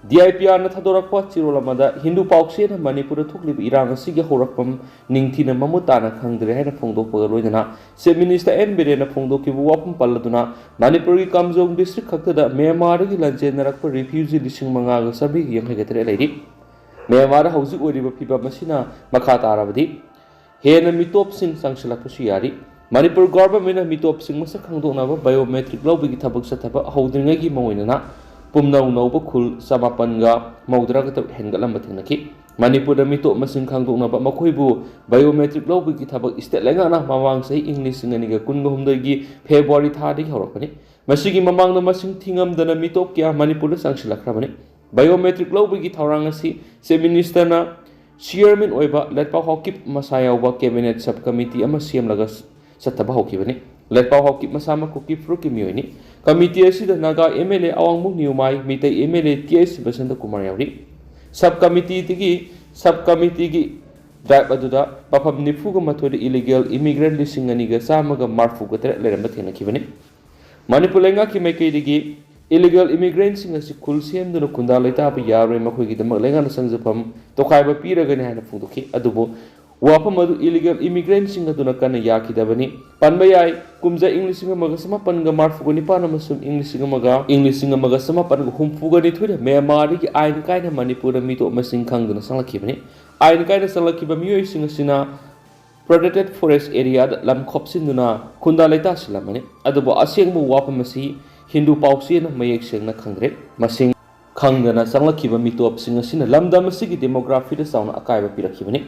ꯗꯤ ꯑꯥꯏ ꯄꯤ ꯑꯥꯔꯅ ꯊꯥꯗꯣꯔꯛꯄ ꯆꯦꯔꯣꯜ ꯑꯃꯗ ꯍꯤꯟꯗꯨ ꯄꯥꯎꯆꯦꯅ ꯃꯅꯤꯄꯨꯔꯗ ꯊꯣꯛꯂꯤꯕ ꯏꯔꯥꯡ ꯑꯁꯤꯒꯤ ꯍꯧꯔꯛꯐꯝ ꯅꯤꯡꯊꯤꯅ ꯃꯃꯨꯠ ꯇꯥꯅ ꯈꯪꯗ꯭ꯔꯦ ꯍꯥꯏꯅ ꯐꯣꯡꯗꯣꯛꯄꯒ ꯂꯣꯏꯅꯅ ꯆꯤꯐ ꯃꯤꯅꯤꯁꯇꯔ ꯑꯦꯟ ꯕꯤꯔꯦꯟꯅ ꯐꯣꯡꯗꯣꯛꯈꯤꯕ ꯋꯥꯐꯝ ꯄꯜꯂꯗꯨꯅ ꯃꯅꯤꯄꯨꯔꯒꯤ ꯀꯥꯝꯖꯣꯡ ꯗꯤꯁꯇ꯭ꯔꯤꯛ ꯈꯛꯇꯗ ꯃ꯭ꯌꯥꯟꯃꯥꯔꯗꯒꯤ ꯂꯥꯟꯖꯦꯟꯅꯔꯛꯄ ꯔꯤꯐ꯭ꯌꯨꯖꯤ ꯂꯤꯁꯤꯡ ꯃꯉꯥꯒ ꯆꯥꯃꯔꯤꯒ ꯌꯥꯡꯈꯩꯒ ꯇꯔꯦꯠ ꯂꯩꯔꯤ꯫ ꯃ꯭ꯌꯥꯟꯃꯥꯔꯗ ꯍꯧꯖꯤꯛ ꯑꯣꯏꯔꯤꯕ ꯐꯤꯕꯝ ꯑꯁꯤꯅ ꯃꯈꯥ ꯇꯥꯔꯕꯗꯤ ꯍꯦꯟꯅ ꯃꯤꯇꯣꯞꯁꯤꯡ ꯆꯪꯁꯤꯜꯂꯛꯄꯁꯨ ꯌꯥꯔꯤ꯫ ꯃꯅꯤꯄꯨꯔ ꯒꯣꯚꯔꯟꯃꯦꯟꯠꯅ ꯃꯤꯇꯣꯞꯁꯤꯡ ꯃꯁꯛ ꯈꯪꯗꯣꯛꯅꯕ ꯕꯥꯏꯑꯣꯃꯦꯇ꯭ꯔꯤꯛ ꯂꯧꯕꯒꯤ ꯊꯕꯛ ꯆꯠꯊꯕ ꯍꯧꯗ꯭ꯔꯤꯉꯩꯒꯤ ꯃꯑꯣꯡ ꯑꯣꯏꯅꯅ ꯄꯨꯝꯅꯧ ꯅꯧꯕ ꯈꯨꯜ ꯆꯃꯥꯄꯟꯒ ꯃꯧꯗ꯭ꯔꯥꯒ ꯇꯔꯨꯛ ꯍꯦꯟꯒꯠꯂꯝꯕ ꯊꯦꯡꯅꯈꯤ꯫ ꯃꯅꯤꯄꯨꯔꯗ ꯃꯤꯇꯣꯞ ꯃꯁꯤꯡ ꯈꯪꯗꯣꯛꯅꯕ ꯃꯈꯣꯏꯕꯨ ꯕꯥꯏꯑꯣꯃꯦꯇ꯭ꯔꯤꯛ ꯂꯧꯕꯒꯤ ꯊꯕꯛ ꯁ꯭ꯇꯦꯠ ꯂꯩꯉꯥꯛꯅ ꯃꯃꯥꯡ ꯆꯍꯤ ꯏꯪ ꯂꯤꯁꯤꯡ ꯑꯅꯤꯒ ꯀꯨꯟꯒ ꯍꯨꯝꯗꯣꯏꯒꯤ ꯐꯦꯕ꯭ꯔꯨꯋꯥꯔꯤ ꯊꯥꯗꯒꯤ ꯍꯧꯔꯛꯄꯅꯤ꯫ ꯃꯁꯤꯒꯤ ꯃꯃꯥꯡꯗ ꯃꯁꯤꯡ ꯊꯤꯉꯝꯗꯅ ꯃꯤꯇꯣꯞ ꯀꯌꯥ ꯃꯅꯤꯄꯨꯔꯗ ꯆꯪꯁꯤꯜꯂꯛꯈ꯭ꯔꯕꯅꯤ꯫ ꯕꯥꯏꯑꯣꯃꯦꯇ꯭ꯔꯤꯛ ꯂꯧꯕꯒꯤ ꯊꯧꯔꯥꯡ ꯑꯁꯤ ꯆꯤꯐ ꯃꯤꯅꯤꯁꯇꯔꯅ ꯆꯤꯌꯔꯃꯦꯟ ꯑꯣꯏꯕ ꯂꯥꯏꯠꯄꯥꯎ ꯍꯥꯎꯀꯤꯞ ꯃꯁꯥ ꯌꯥꯎꯕ ꯀꯦꯕꯤꯅꯦꯠ ꯁꯕ ꯀꯃꯤꯇꯤ ꯑꯃ ꯁꯦꯝꯂꯒ ꯆꯠꯊꯕ ꯍꯧꯈꯤꯕꯅꯤ꯫ ꯂꯥꯏꯠꯄꯥꯎ ꯍꯥꯎꯀꯤꯞ ꯃꯁꯥꯃꯛ ꯀꯨꯀꯤ ꯐꯨꯔꯨꯞꯀꯤ ꯃꯤꯑꯣꯏꯅꯤ꯫ ꯀꯃꯤꯇꯤ ꯑꯁꯤꯗ ꯅꯥꯒꯥ ꯑꯦꯝ ꯑꯦꯜ ꯑꯦ ꯑꯋꯥꯡꯕꯨꯡ Newmai, Meitei M L A T H Basanta Kumar ꯌꯥꯎꯔꯤ꯫ ꯁꯕ ꯀꯃꯤꯇꯤꯗꯒꯤ, ꯁꯕ ꯀꯃꯤꯇꯤꯒꯤ ꯗ꯭ꯔꯥꯏꯕ ꯑꯗꯨꯗ ꯃꯐꯝ ꯅꯤꯐꯨꯒ ꯃꯥꯊꯣꯏꯗ ꯏꯂꯤꯒꯦꯜ ꯏꯃꯤꯒ꯭ꯔꯦꯟꯠ ꯂꯤꯁꯤꯡ ꯑꯅꯤꯒ ꯆꯥꯝꯃꯒ ꯃꯔꯐꯨꯒ ꯇꯔꯦꯠ ꯂꯩꯔꯝꯕ ꯊꯦꯡꯅꯈꯤꯕꯅꯤ꯫ ꯃꯅꯤꯄꯨꯔ ꯂꯩꯉꯥꯛꯀꯤ ꯃꯥꯏꯀꯩꯗꯒꯤ ꯏꯂꯤꯒꯦꯜ ꯏꯃꯤꯒ꯭ꯔꯦꯟꯠꯁꯤꯡ ꯑꯁꯤ ꯈꯨꯜ ꯁꯦꯝꯗꯨꯅ ꯈꯨꯟꯗꯥ ꯂꯩꯇꯥꯕ ꯌꯥꯔꯣꯏ, ꯃꯈꯣꯏꯒꯤꯗꯃꯛ ꯂꯩꯉꯥꯛꯅ ꯆꯪꯖꯐꯝ ꯇꯣꯈꯥꯏꯕ ꯄꯤꯔꯒꯅꯤ ꯍꯥꯏꯅ ꯐꯣꯡꯗꯣꯛꯈꯤ꯫ ꯑꯗꯨꯕꯨ ꯋꯥꯐꯝ ꯑꯗꯨ ꯏꯂꯤꯒꯦꯜ ꯏꯃꯤꯒ꯭ꯔꯦꯟꯁꯤꯡ ꯑꯗꯨꯅ ꯀꯟꯅ ꯌꯥꯈꯤꯗꯕꯅꯤ꯫ ꯄꯟꯕ ꯌꯥꯏ, ꯀꯨꯝꯖꯥ ꯏꯪ ꯂꯤꯁꯤꯡ ꯑꯃꯒ ꯆꯃꯥꯄꯟꯒ ꯃꯔꯐꯨꯒ ꯅꯤꯄꯥꯟ ꯑꯃꯁꯨꯡ ꯏꯪ ꯂꯤꯁꯤꯡ ꯑꯃꯒ, ꯏꯪ ꯂꯤꯁꯤꯡ ꯑꯃꯒ ꯆꯃꯥꯄꯟꯒ ꯍꯨꯝꯐꯨꯒ ꯅꯤꯊꯣꯏꯗ ꯃ꯭ꯌꯥꯟꯃꯥꯔꯗꯒꯤ ꯑꯥꯏꯟ ꯀꯥꯏꯅ ꯃꯅꯤꯄꯨꯔꯗ ꯃꯤꯇꯣꯞ ꯃꯁꯤꯡ ꯈꯪꯗꯅ ꯆꯪꯂꯛꯈꯤꯕꯅꯤ꯫ ꯑꯥꯏꯟ ꯀꯥꯏꯅ ꯆꯪꯂꯛꯈꯤꯕ ꯃꯤꯑꯣꯏꯁꯤꯡ ꯑꯁꯤꯅ protected forest areaꯗ ꯂꯝ ꯈꯣꯞꯆꯤꯟꯗꯨꯅ ꯈꯨꯟꯗꯥ ꯂꯩꯇꯥꯁꯤꯜꯂꯝꯕꯅꯤ꯫ ꯑꯗꯨꯕꯨ ꯑꯁꯦꯡꯕ ꯋꯥꯐꯝ ꯑꯁꯤ ꯍꯤꯟꯗꯨ ꯄꯥꯎꯆꯦꯅ ꯃꯌꯦꯛ ꯁꯦꯡꯅ ꯈꯪꯗ꯭ꯔꯦ꯫ ꯃꯁꯤꯡ ꯈꯪꯗꯅ ꯆꯪꯂꯛꯈꯤꯕ ꯃꯤꯇꯣꯞꯁꯤꯡ ꯑꯁꯤꯅ ꯂꯝꯗꯝ ꯑꯁꯤꯒꯤ demographyꯗ ꯆꯥꯎꯅ ꯑꯀꯥꯏꯕ ꯄꯤꯔꯛꯈꯤꯕꯅꯤ꯫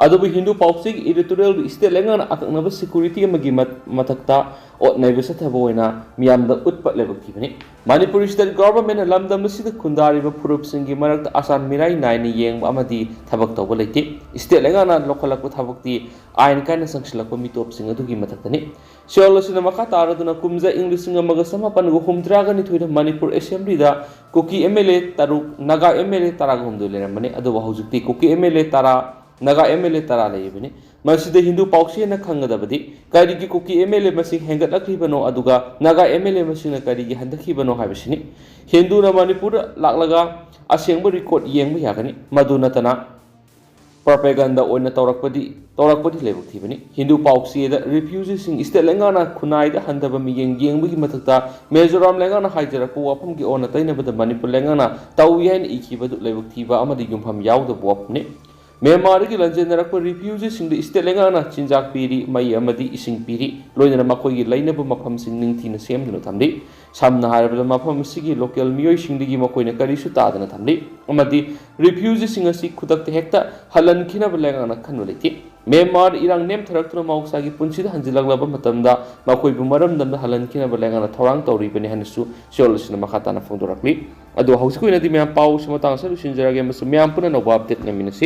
ꯑꯗꯨꯕꯨ ꯍꯤꯟꯗꯨ ꯄꯥꯎꯆꯦꯒꯤ editorialꯗꯨ state ꯂꯩꯉꯥꯛꯅ ꯑꯀꯛꯅꯕ security ꯑꯃꯒꯤ ꯃꯠ-, ꯃꯊꯛꯇ ꯑꯣꯠ ꯅꯩꯕ ꯆꯠꯊꯕ ꯑꯣꯏꯅ ꯃꯤꯌꯥꯝꯗ ꯎꯠꯄ ꯂꯥꯏꯕꯛ ꯊꯤꯕꯅꯤ꯫ ꯃꯅꯤꯄꯨꯔꯤ state governmentꯅ ꯂꯝꯗꯝ ꯑꯁꯤꯗ ꯈꯨꯟꯗꯥꯔꯤꯕ ꯐꯨꯔꯨꯞꯁꯤꯡꯒꯤ ꯃꯔꯛꯇ ꯑꯆꯥꯟ ꯃꯤꯔꯥꯏ ꯅꯥꯏꯅ ꯌꯦꯡꯕ ꯑꯃꯗꯤ ꯊꯕꯛ ꯇꯧꯕ ꯂꯩꯇꯦ꯫ State ꯂꯩꯉꯥꯛꯅ ꯂꯧꯈꯠꯂꯛꯄ ꯊꯕꯛꯇꯤ ꯑꯥꯏꯟ ꯀꯥꯏꯅ ꯆꯪꯁꯤꯜꯂꯛꯄ ꯃꯤꯇꯣꯞꯁꯤꯡ ꯑꯗꯨꯒꯤ ꯃꯊꯛꯇꯅꯤ꯫ ꯁꯤꯑꯣꯜ ꯑꯁꯤꯅ ꯃꯈꯥ ꯇꯥꯔꯗꯨꯅ ꯀꯨꯝꯖꯥ ꯏꯪ ꯂꯤꯁꯤꯡ ꯑꯃꯒ ꯆꯃꯥꯄꯟꯒ ꯍꯨꯝꯗ꯭ꯔꯥꯒ ꯅꯤꯊꯣꯏꯗ ꯃꯅꯤꯄꯨꯔ assemblyꯗ ꯀꯨꯀꯤ MLA ꯇꯔꯨꯛ, ꯅꯥꯒꯥ MLA ꯇꯔꯥꯒ ꯍꯨꯝꯗꯣꯏ ꯂꯩꯔꯝꯕꯅꯤ꯫ ꯑꯗꯨꯕꯨ ꯍꯧꯖꯤꯛꯇꯤ ꯀꯨꯀꯤ MLA ꯇꯔꯥ, ꯅꯥꯒꯥ MLA ꯇꯔꯥ ꯂꯩꯔꯤꯕꯅꯤ꯫ ꯃꯁꯤꯗ ꯍꯤꯟꯗꯨ ꯄꯥꯎꯆꯦꯅ ꯈꯪꯒꯗꯕꯗꯤ ꯀꯔꯤꯒꯤ ꯀꯨꯀꯤ MLA ꯃꯁꯤꯡ ꯍꯦꯟꯒꯠꯂꯛꯂꯤꯕꯅꯣ, ꯑꯗꯨꯒ ꯅꯥꯒꯥ MLA ꯃꯁꯤꯡꯅ ꯀꯔꯤꯒꯤ ꯍꯟꯊꯈꯤꯕꯅꯣ ꯍꯥꯏꯕꯁꯤꯅꯤ꯫ ꯍꯤꯟꯗꯨꯅ ꯃꯅꯤꯄꯨꯔꯗ ꯂꯥꯛꯂꯒ ꯑꯁꯦꯡꯕ record ꯌꯦꯡꯕ ꯌꯥꯒꯅꯤ꯫ ꯃꯗꯨ ꯅꯠꯇꯅ propaganda ꯑꯣꯏꯅ ꯇꯧꯔꯛꯄꯗꯤ, ꯇꯧꯔꯛꯄꯗꯤ ꯂꯥꯏꯕꯛ ꯊꯤꯕꯅꯤ꯫ ꯍꯤꯟꯗꯨ ꯄꯥꯎꯆꯦꯗ refugeeꯁꯤꯡ state ꯂꯩꯉꯥꯛꯅ ꯈꯨꯟꯅꯥꯏꯗ ꯍꯟꯊꯕ ꯃꯤꯠꯌꯦꯡ ꯌꯦꯡꯕꯒꯤ ꯃꯊꯛꯇ ꯃꯤꯖꯣꯔꯥꯝ ꯂꯩꯉꯥꯛꯅ ꯍꯥꯏꯖꯔꯛꯄ ꯋꯥꯐꯝꯒꯤ ꯑꯣꯟꯅ ꯇꯩꯅꯕꯗ ꯃꯅꯤꯄꯨꯔ ꯂꯩꯉꯥꯛꯅ ꯇꯧꯏ ꯍꯥꯏꯅ ꯏꯈꯤꯕꯗꯨ ꯂꯥꯏꯕꯛ ꯊꯤꯕ ꯑꯃꯗꯤ ꯌꯨꯝꯐꯝ ꯌꯥꯎꯗꯕ ꯋꯥꯐꯝꯅꯤ꯫ ꯃ꯭ꯌꯥꯟꯃꯥꯔꯗꯒꯤ ꯂꯥꯟꯖꯦꯟꯅꯔꯛꯄ refugeeꯁꯤꯡꯗ state ꯂꯩꯉꯥꯛꯅ ꯆꯤꯟꯖꯥꯛ ꯄꯤꯔꯤ, ꯃꯩ ꯑꯃꯗꯤ ꯏꯁꯤꯡ ꯄꯤꯔꯤ, ꯂꯣꯏꯅꯅ ꯃꯈꯣꯏꯒꯤ ꯂꯩꯅꯕ ꯃꯐꯝꯁꯤꯡ ꯅꯤꯡꯊꯤꯅ ꯁꯦꯝꯗꯨꯅ ꯊꯝꯂꯤ꯫ ꯁꯝꯅ ꯍꯥꯏꯔꯕꯗ, ꯃꯐꯝ ꯑꯁꯤꯒꯤ local ꯃꯤꯑꯣꯏꯁꯤꯡꯗꯒꯤ ꯃꯈꯣꯏꯅ ꯀꯔꯤꯁꯨ ꯇꯥꯗꯅ ꯊꯝꯂꯤ ꯑꯃꯗꯤ refugeeꯁꯤꯡ ꯑꯁꯤ ꯈꯨꯗꯛꯇ ꯍꯦꯛꯇ ꯍꯜꯍꯟꯈꯤꯅꯕ ꯂꯩꯉꯥꯛꯅ ꯈꯟꯕ ꯂꯩꯇꯦ꯫ ꯃ꯭ꯌꯥꯟꯃꯥꯔ ꯏꯔꯥꯡ ꯅꯦꯝꯊꯔꯛꯇꯨꯅ ꯃꯍꯧꯁꯥꯒꯤ ꯄꯨꯟꯁꯤꯗ ꯍꯟꯖꯤꯜꯂꯛꯂꯕ ꯃꯇꯝꯗ ꯃꯈꯣꯏꯕꯨ ꯃꯔꯝꯗꯝꯗ ꯍꯜꯍꯟꯈꯤꯅꯕ ꯂꯩꯉꯥꯛꯅ ꯊꯧꯔꯥꯡ ꯇꯧꯔꯤꯕꯅꯤ ꯍꯥꯏꯅꯁꯨ ꯁꯤꯑꯣꯜ ꯑꯁꯤꯅ ꯃꯈꯥ ꯇꯥꯅ ꯐꯣꯡꯗꯣꯔꯛꯂꯤ꯫ ꯑꯗꯣ ꯍꯧꯖꯤꯛꯀꯤ ꯑꯣꯏꯅꯗꯤ ꯃꯌꯥꯝ ꯄꯥꯎ ꯑꯁꯤ ꯃꯇꯥꯡ ꯑꯁꯤꯗ ꯂꯣꯏꯁꯤꯟꯖꯔꯒꯦ ꯑꯃꯁꯨꯡ ꯃꯌꯥꯝ ꯄꯨꯟꯅ ꯑꯅꯧꯕ update ꯉꯥꯏꯃꯤꯟꯅꯁꯤ꯫